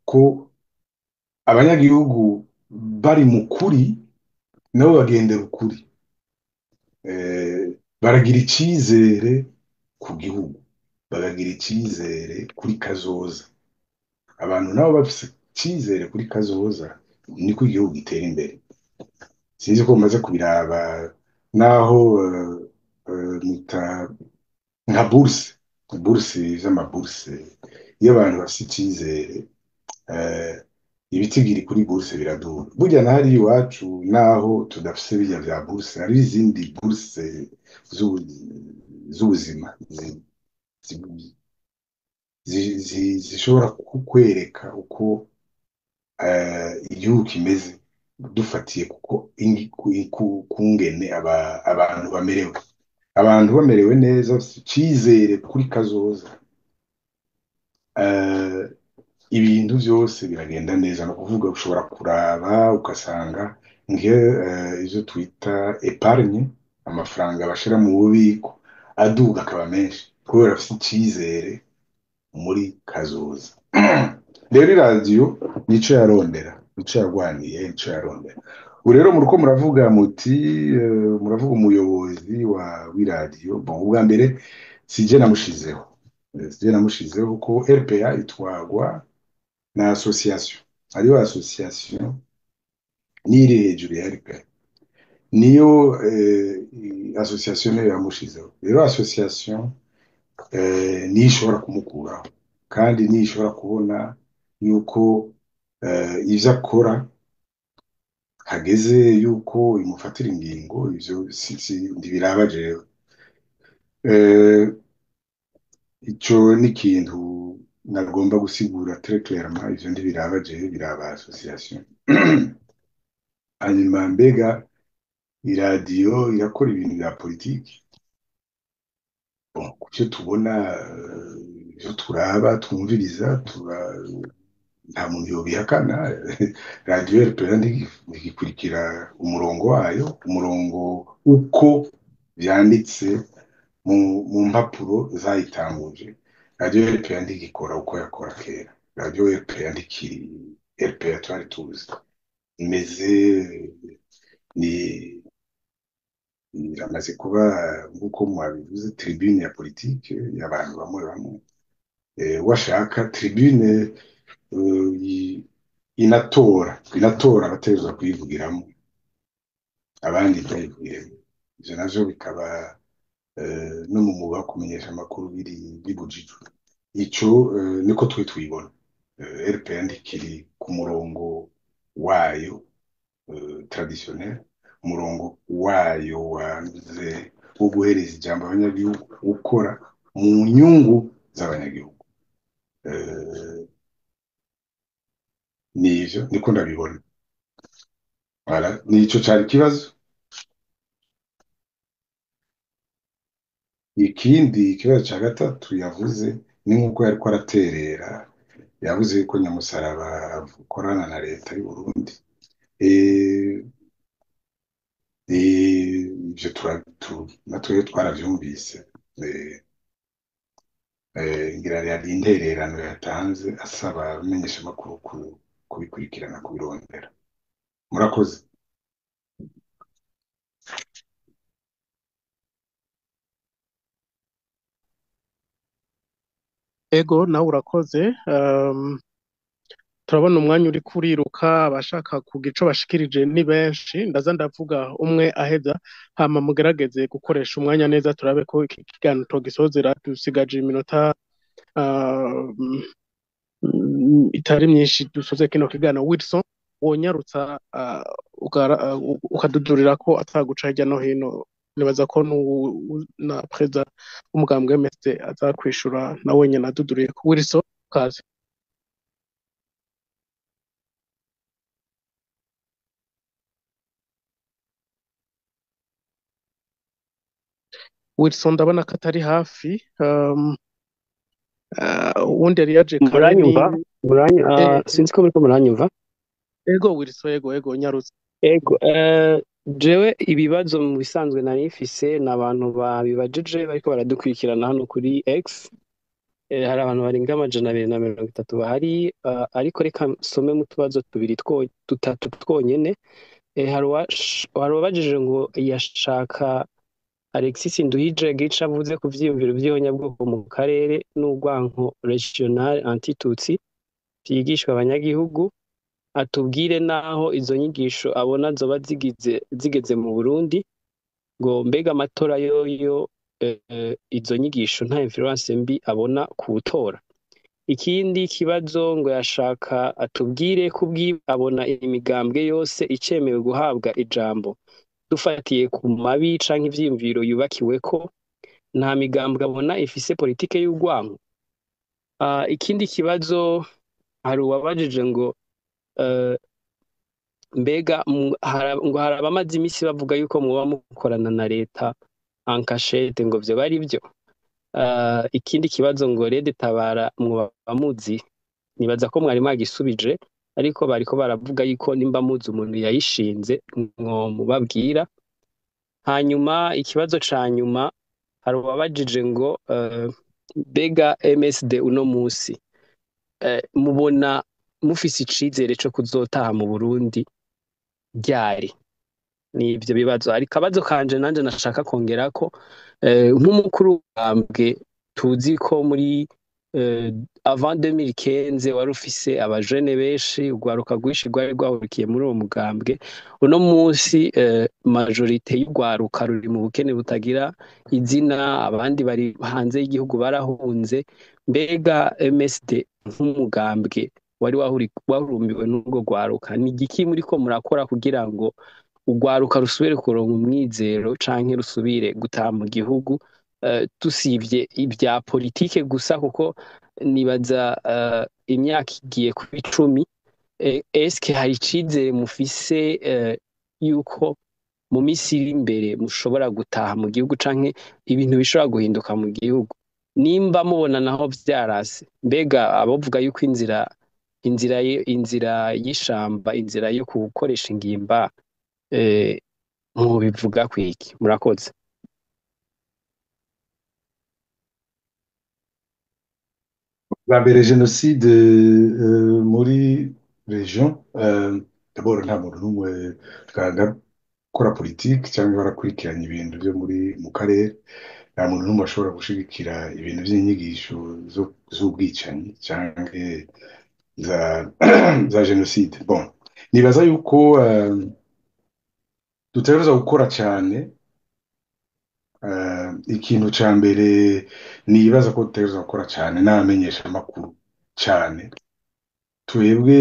ko abanyagihugu bari mu kuri nabo bagendera ukuri, baragira icizere ku gihugu, bakagira icizere kuri kazoza. Abantu nabo bafise icizere kuri kazoza niko igihugu gitera imbere. Sinzi ko mumaze kubiraba naho muta nka bourse vy'amabourse, iyo abantu bafise icizere ibitigiri kuri bourse biraduga. Burya na hariya iwacu naho tudafise birya vya bourse, hariho izindi bourse z'ubuzima zishobora kukwereka uko igihugu kimeze, dufatiye kuko kungene abantu bamerewe. Abantu bamerewe neza, bafise icizere kuri kazoza, ibintu vyose biragenda neza. Ni ukuvuga ushobora kuraba ugasanga ivyo twita épargne, amafaranga bashira mu bubiko aduga akaba menshi kubera bafise icizere muri kazoza. Rero iradiyo nico yarondera, nico yarwaniye, nico yarondera. Ubu rero muriko muravuga muti muravuga umuyobozi wa w'iradiyo. Bon, ubwa mbere sije namushizeho, sije namushizeho ko RPA itwagwa na association. Hariho association n'iri hejuru ya RPA, niyo association niyo yamushizeho. Rero association niyo ishobora kumukuraho, kandi niyo ishobora kubona yuko ivyo akora hageze yuko imufatira ingingo. Ivyo si ntibiraba jewe. Ico ni ikintu nagomba gusigura très clairement, ivyo ntibiraba jewe, biraba association. Hanyuma mbega iradiyo irakora ibintu bya politiki? Bon, ku byo tubona, ivyo turaba, twumviriza, nta muntu yobihakana. Radiyo RPA ntigikurikira umurongo wayo, umurongo uko vyanditse mu mpapuro zayitanguje. Radiyo RPA ntigikora uko yakora kera. Radiyo RPA ntikiri RPA twari tuzi. Imeze ni iramaze kuba, nk'uko mwabivuze, tribune ya politike y'abantu bamwe bamwe. Washaka tribune inatora abategerezwa kuyivugiramo, abandi ntbayivugiremo. Ivyo navyo bikaba no mu mwuga wo kumenyesha amakuru biri bibujijwe. Ico niko twe tubibona. RPA ntikiri ku murongo wayo traditionnel, umurongo wayo wanze wo guhereza ijambo abanyagihugu, gukora mu nyungu z'abanyagihugu. Nivyo niko ndabibona. Voilà, nico cari ikibazo. Ikindi ikibazo ca gatatu yavuze ni nk'uko yariko araterera, yavuze yuko Nyamusaraba akorana na leta y'u Burundi. Ivyo natwe twaravyumvise. Ngira yari intererano yatanze asaba abamenyeshamakuru kubikurikirana, kubirondera. Murakoze. Ego, nawe urakoze. Turabona umwanya uri kuriruka, abashaka kugira ico bashikirije ni benshi. Ndaza ndavuga umwe aheza, hama mugerageze gukoresha umwanya neza, turabe ko iki kiganiro togisozera dusigaje iminota itari myinshi dusoze kino kiganiro. Wilson, wonyarutsa ukadudurira ko ataguca hirya no hino. Nibaza ko na perezida w'umugambwe MSD azakwishura na wenyene aduduriye ko. Wilson, kaze. Wilson ndabona ko atari hafi. Uwundi yari yaje kare ni Muranyumva? Sinzi ko muriko muranyumva. Ego Wilson, ego nyarutse. Ego, jewe ibibazo mu bisanzwe nari mfise ni abantu babibajije bariko baradukurikirana hano kuri X. Hari abantu barenga 230 bahari, ariko reka nsome mu tubazo tubiri dutatu twonyene. Hari uwabajije ngo yashaka Alexis Nduhije gica avuze ku vyiyumviro vy'ihonyabwoko mu karere n'urwanko regional anti-tutsi vyigishwa abanyagihugu, atubwire naho izo nyigisho abona zoba zigeze mu Burundi, ngo mbega amatora yoyo izo nyigisho nta influence mbi abona kuwutora. Ikindi kibazo ngo yashaka atubwire kubwi abona imigambwe yose icemewe guhabwa ijambo dufatiye ku mabi canke ivyiyumviro yubakiweko, nta migambwe abona ifise politike y'urwanko. Ikindi kibazo hari uwabajije ngo mbega ngo hari abamaze imisi bavuga yuko muba mukorana na leta en cachette, ngo vyo bari vyo. Ikindi kibazo ngo Rede Tabara mwoba muzi, nibaza ko mwari mwagisubije, ariko bariko baravuga yuko nimba muzi umuntu yayishinze mwo mubabwira. Hanyuma ikibazo ca nyuma hari uwabajije ngo mbega MSD uno musi mubona mufise icizere co kuzotaha mu Burundi ryari? Ni ivyo bibazo. Ariko akabazo kanje nanje nashaka kongerako, nk'umukuru w'umugambwe tuzi ko muri avant 2015 wari ufise abajene benshi, urwaruka rwinshi rwari rwahurikiye muri uwo mugambwe. Uno munsi majorite y'urwaruka ruri mu bukene butagira izina, abandi bari hanze y'igihugu barahunze. Mbega MSD nk'umugambwe wari wahurumbiwe n'urwo rwaruka, ni igiki muriko murakora kugira ngo urwaruka rusubire kuronka umwizero canke rusubire gutaha mu gihugu Tusivye ibya politike gusa, kuko nibaza imyaka igiye kuba 10, eske hari icizere mufise yuko mu minsi iri imbere mushobora gutaha mu gihugu canke ibintu bishobora guhinduka mu gihugu? Nimba mubona naho vyarase, mbega abovuga yuko inzira y'ishamba, inzira yo gukoresha ingimba, mubivuga kwiki? Murakoze. Bwa mbere jenoside muri region, d'abord nta muntu n'umwe gukora politiki cyangwa barakurikiranye ibintu byo muri mu karere, nta muntu n'umwe ashobora gushigikira ibintu by'inyigisho z'ubwicanyi cyangwa za jenoside. Bon, nibaza yuko dutegerezwa gukora cyane. Ikintu ca mbere nibaza ko dutegerezwa gukora cyane n'abamenyeshamakuru cyane. Twebwe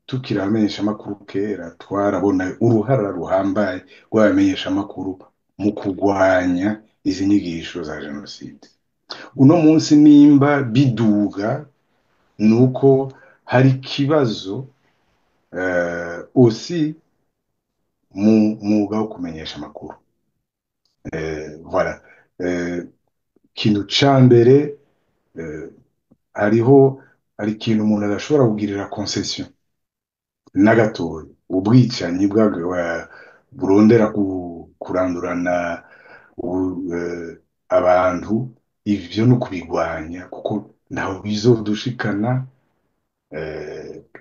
tukiri abamenyeshamakuru kera twarabona uruhara ruhambaye rw'abamenyeshamakuru mu kurwanya izi nyigisho za jenoside. Uno munsi nimba biduga ni uko hari ikibazo aussi mu mwuga wo kumenyesha amakuru. Voilà. Ikintu ca mbere, hariho hari ikintu umuntu adashobora kugirira concession na gatoya, ubwicanyi burondera kurandurana abantu, ivyo no kubigwanya kuko ntaho bizodushikana,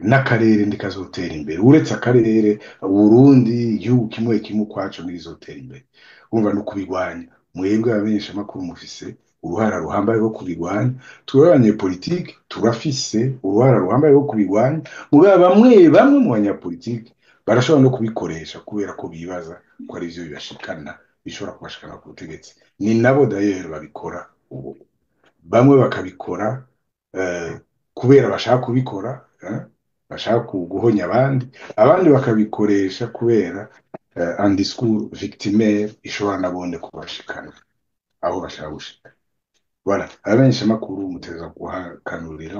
n'akarere ntikazotera imbere. Uretse akarere Burundi, igihugu kimwe kimwe ukwaco ntirizotera imbere. Urumva no kubigwanya, mwebwe abamenyeshamakuru mufise uruhara ruhambaye rwo kubigwanya, twebwe abanyepolitike turafise uruhara ruhambaye rwo kubigwanya, mugabo bamwe bamwe mu banyapolitike barashobora no kubikoresha kubera ko bibaza ko ari vyo bibashikana, bishobora kubashikana ku butegetsi. Ni nabo d'ailleurs babikora ubu, bamwe bakabikora kubera bashaka kubikora, bashaka guhonya abandi, abandi bakabikoresha kubera un discours victimaire ishobora nabone kubashikana aho bashaka gushika. Voilà, abamenyeshamakuru muteza guhakanurira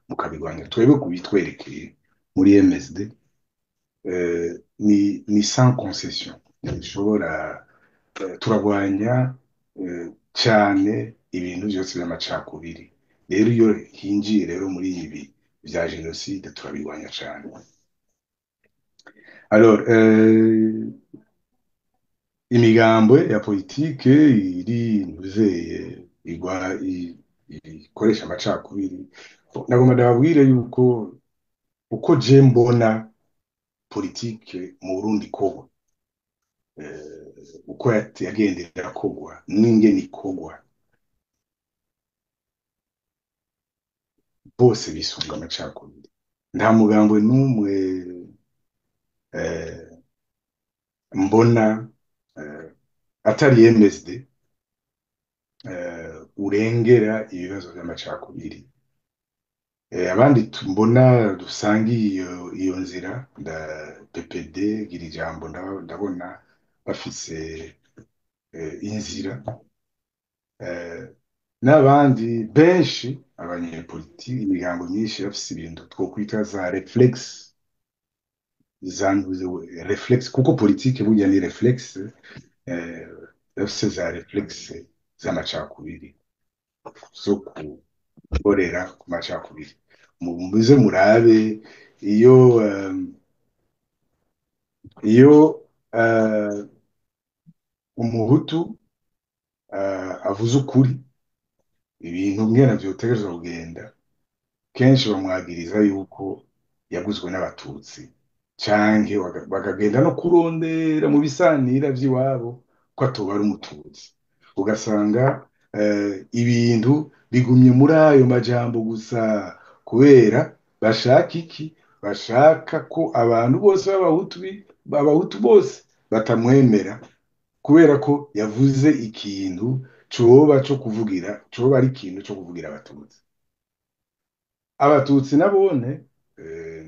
mukabigwanya. Twebwe kubitwerekeye muri MSD, ni sans concession, ntishobora, turagwanya cyane ibintu byose by'amacakubiri. Rero iyo hinjiye rero muri ibi bya jenoside turabigwanya cyane. Alors, imigambwe ya politike iri ntuzeye igwa ikoresha amacakubiri, nagomba ndababwire yuko uko je mbona politike mu Burundi kogwa, uko yagendera kogwa n'ingene ikogwa, bose bisunga amacakubiri. Nta mugambwe n'umwe mbona atari MSD urengera ibibazo by'amacakubiri. Abandi mbona dusangiye iyo nzira, nda PPD gira ijambo, ndabona bafise inzira, n'abandi benshi abanyepolitiki, imigambo myinshi bafise ibintu twokwita za reflex, zanduze reflex, kuko politike burya ni reflex, bafise za reflex z'amacakubiri zo gukorera ku macakubiri. Muze murabe iyo iyo umuhutu avuze ukuri ibintu mwene vyotegerezwa kugenda, kenshi bamwagiriza yuko yaguzwe n'abatutsi, canke bakagenda no kurondera mu bisanira vy'iwabo ko atoba ari umututsi. Ugasanga ibintu bigumye muri ayo majambo gusa, kubera bashaka iki? Bashaka ko abantu bose b'abahutu abahutu bose batamwemera kubera ko yavuze ikintu coba co kuvugira, coba ari ikintu co kuvugira abatutsi. Abatutsi nabone,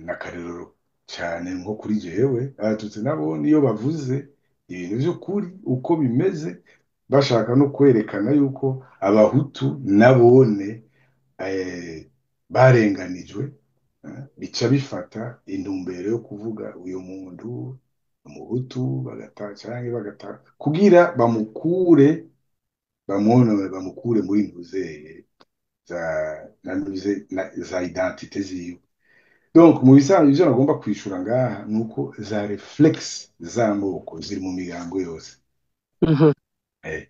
n'akarorero cyane nko kuri jewe, abatutsi nabone iyo bavuze ibintu vy'ukuri uko bimeze, Bashaka no kwerekana yuko abahutu nabone barenganijwe, bica bifata intumbero yo kuvuga uyu muntu umuhutu bagata canke bagata kugira bamukure bamwonone bamukure muri ntuzeye za na ntuze za identité ziwe. Donc mu bisanzwe ivyo nagomba kwishura ngaha nuko za réflexes z'amoko ziri mu migambo yose.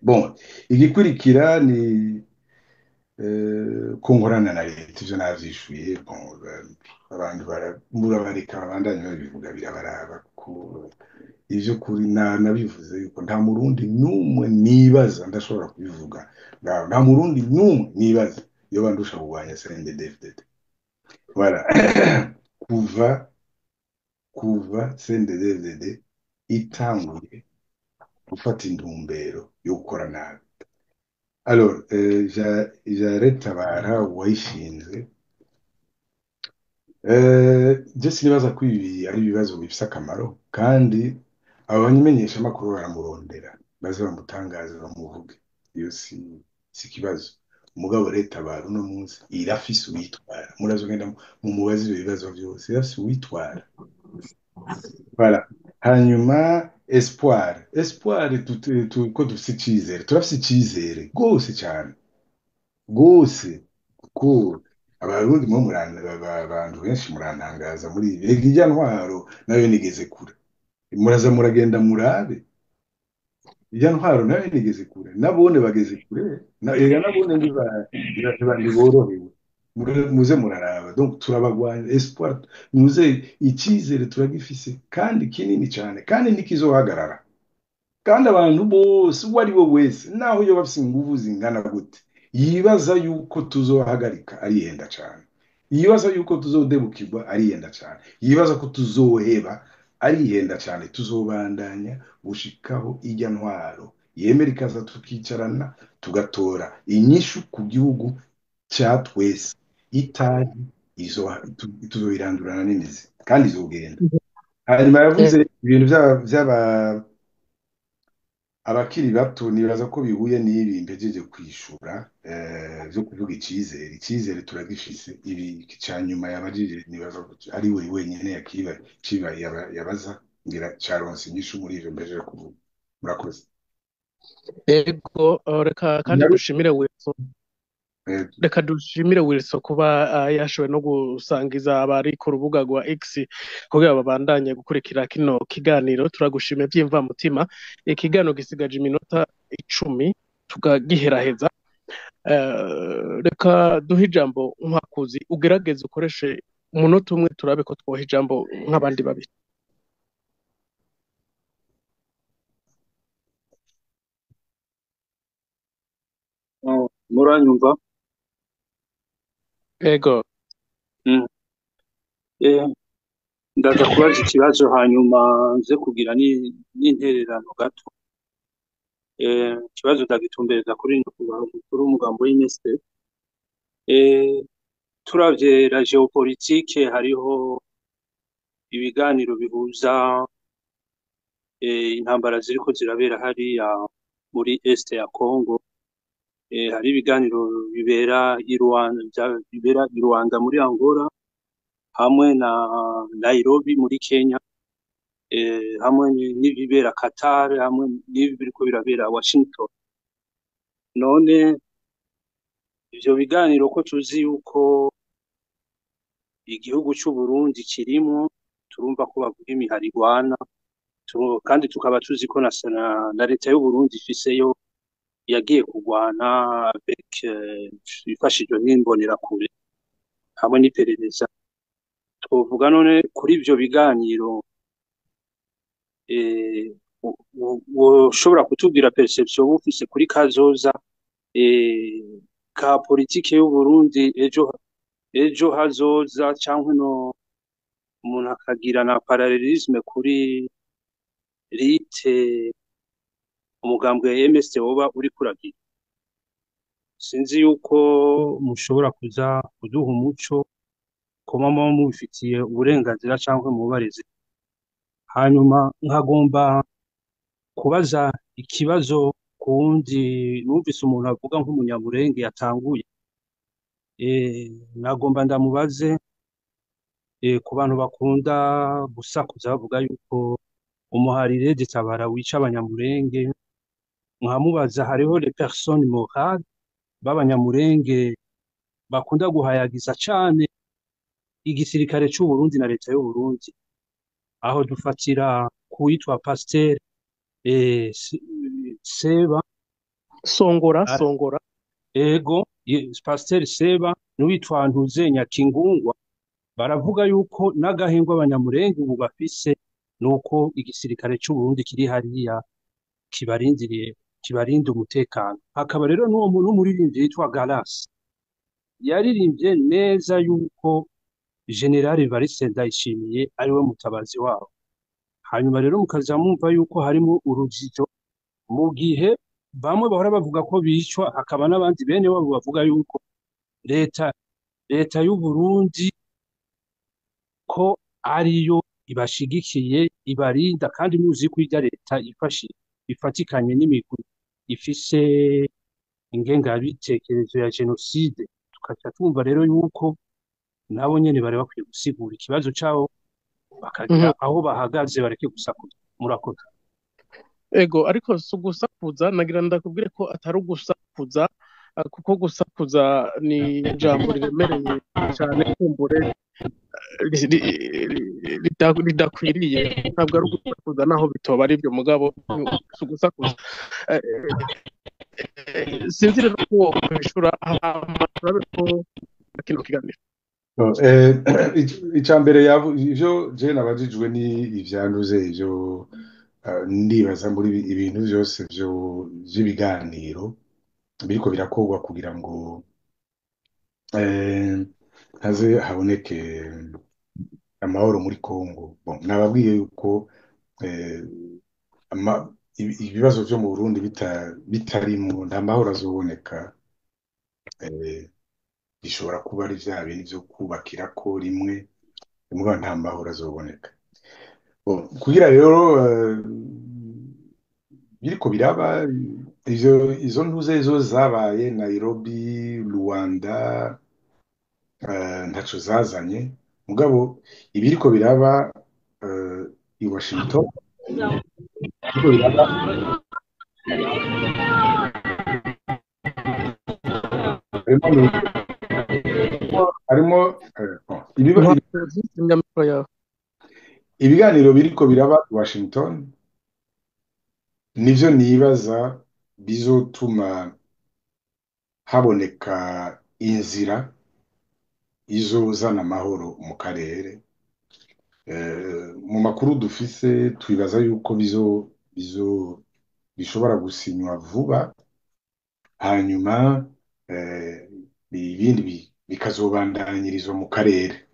Bon, igikurikira ni ko nkorana na leta, ivyo navyishuye. Bon, abantu murabareka babandanye babivuga, birabaraba, kuko ivy'ukuri nabivuze yuko nta murundi n'umwe nibaza, ndashobora kubivuga nta murundi n'umwe nibaza yoba ndusha kurwanya CNDD-FDD. Voilà. Kuva CNDD-FDD itanguye gufata intumbero yo gukora nabi. Alors, vya Tabara wayishinze, je sinibaza ko ibi ari ibibazo bifise akamaro, kandi abo bamenyeshamakuru baramurondera baze bamutangaze bamuvuge, iyo si ikibazo. Mugabo leta bara uno munsi irafise uwitwara, murazogenda mumubaze ivyo bibazo vyose, irafise uwitwara. Voilà. Hanyuma espoir, ko dufise icizere, turafise icizere rwose cyane rwose, kuko abarundi mo abantu benshi murantangaza muri ibi. Rega irya ntwaro nayo nigeze kure, muraza muragenda murabe, irya ntwaro nayo nigeze kure, nabone bageze kure, erega nabone ntiborohewe. Muze muraraba. Donc turabagwanya, espoir muze, icyizere turagifise kandi kinini cyane, kandi ntikizohagarara. Kandi abantu bose, uwo ari we wese, naho yoba afise inguvu zingana gute, yibaza yuko tuzohagarika arihenda cyane, yibaza yuko tuzodebukirwa arihenda cyane, yibaza ko tuzoheba arihenda cyane. Tuzobandanya gushikaho ijya ntwaro yemera ikaza, tukicarana tugatora inyishu ku gihugu cya twese. Itazi izo tuzoyirandurana n'imizi kandi izogenda. Hanyuma yavuze ibintu vy'aba abakiri bato, nibaza ko bihuye n'ibi mpejeje kwishura, vyo kuvuga icizere. Icizere turagifise. Ibi ca nyuma yabajije, nibaza ko ari we wenyene yakiba ciba yabaza, ngira caronse inyishu muri ivyo mpejeje kuvuga. Murakoze. Ego, reka kandi dushimire Wilson. Reka dushimire Wilson kuba yashoboye no gusangiza abari ku rubuga rwa X kugira babandanye gukurikira kino kiganiro. Turagushimiye by'imvamutima. Ikiganiro gisigaje iminota 10 tukagiheraheza. Reka duhe ijambo Nkwakuzi, ugerageze ukoreshe umunota umwe, turabe ko twoha ijambo nk'abandi babiri. Muranyumva? Ego. Ndaza kubaza ikibazo hanyuma nze kugira n'intererano gato. Ikibazo ndagitumbereza kuri nyakubahwa mukuru w'umugambo w'INSD. Turavye la géopolitique, hariho ibiganiro bihuza intambara ziriko zirabera hariya muri Est ya Congo. Hari ibiganiro bibera i Rwanda, bibera i Rwanda muri Angola, hamwe na Nairobi muri Kenya, hamwe n'ibibera Qatar, hamwe n'ibi biriko birabera Washington. None ivyo biganiro, ko tuzi yuko igihugu c'u Burundi kirimwo, turumva ko bavuga imihari igwana, kandi tukaba tuzi ko na leta y'u Burundi ifiseyo yagiye kurwana avec ifashijwe n'imbonerakure hamwe n'iperereza. Twovuga none kuri ivyo biganiro, woshobora kutubwira perception bufise kuri kazoza ka politike y'u Burundi ejo hazoza, canke no umuntu akagira na parallélisme kuri lutte umugambwe MSD woba uri kuragira? Sinzi yuko mushobora kuza kuduha umuco ko muba mubifitiye uburenganzira canke mubarize. Hanyuma nkagomba kubaza ikibazo ku Kuwundi numvise umuntu avuga nk'umunyamurenge yatanguye, nagomba ndamubaze ku bantu bakunda gusakuza bavuga yuko umuhari Red Tabara wica abanyamurenge, nkamubaza hariho les personnes morales b'abanyamurenge bakunda guhayagiza cane igisirikare c'u Burundi na leta y'u Burundi, aho dufatira kuwitwa Pasteur Seba. Songora, Songora. Ego, Pasteur Seba n'uwitwa Ntuzenya Kingungwa, baravuga yuko n'agahengwa abanyamurenge ubu bafise nuko igisirikare c'u Burundi kiri hariya kibarindiriye, kibarinda umutekano. Hakaba rero n'uwo n'umuririmbyi yitwa Galas yaririmbye neza yuko General Evariste Ndayishimiye ariwe mutabazi wabo. Hanyuma rero mukaza mwumva yuko harimo urujijo mu gihe bamwe bahora bavuga ko bicwa, hakaba n'abandi bene wabo bavuga yuko leta y'u Burundi ko ariyo ibashigikiye ibarinda, kandi muzi ko irya leta ifashe ifatikanye n'imigwi ifise ingengabitekerezo ya jenoside. Tukaca twumva rero yuko nabo nyene bari bakwiye gusigura ikibazo cabo bakagira aho bahagaze, bareke gusakuza. Murakoze. Ego, ariko si ugusakuza, nagira ndakubwire ko atari ugusakuza, kuko gusakuza ni ijambo riremereye cyane, kumbure ridakwiriye. Ntabwo ari ugusakuza naho bitoba ari byo, mugabo si ugusakuza. Sinzi rero ko wokwishura hama turabe ko kino kiganiro. Icya mbere ivyo je nabajijwe ni ivyanduze ivyo, ndibaza muri ibintu vyose vy'ibiganiro biriko birakorwa kugira ngo haze haboneke amahoro muri Congo. Bon, nababwiye yuko ibibazo vyo mu Burundi bitarimwo nta mahoro azoboneka. Bishobora kuba ari vya bintu vyo kubakirako rimwe, mugabo nta mahoro azoboneka. Bon, kugira rero biriko biraba ivyo, izo ntuze zo zabaye Nairobi, Luanda, ntaco zazanye, mugabo ibiriko biraba i Washington biriko biraba harimo ibiganiro biriko biraba i Washington nivyo nibaza bizotuma haboneka inzira izozana amahoro mu karere. Mu makuru dufise twibaza yuko bizo bishobora gusinywa vuba, hanyuma ibindi bikazobandanyirizwa mu karere.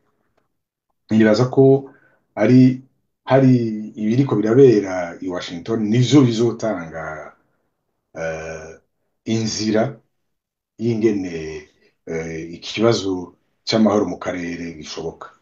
Nibaza ko ari hari ibiriko birabera i Washington nivyo bizotanga inzira y'ingene ikibazo c'amahoro mu karere gishoboka.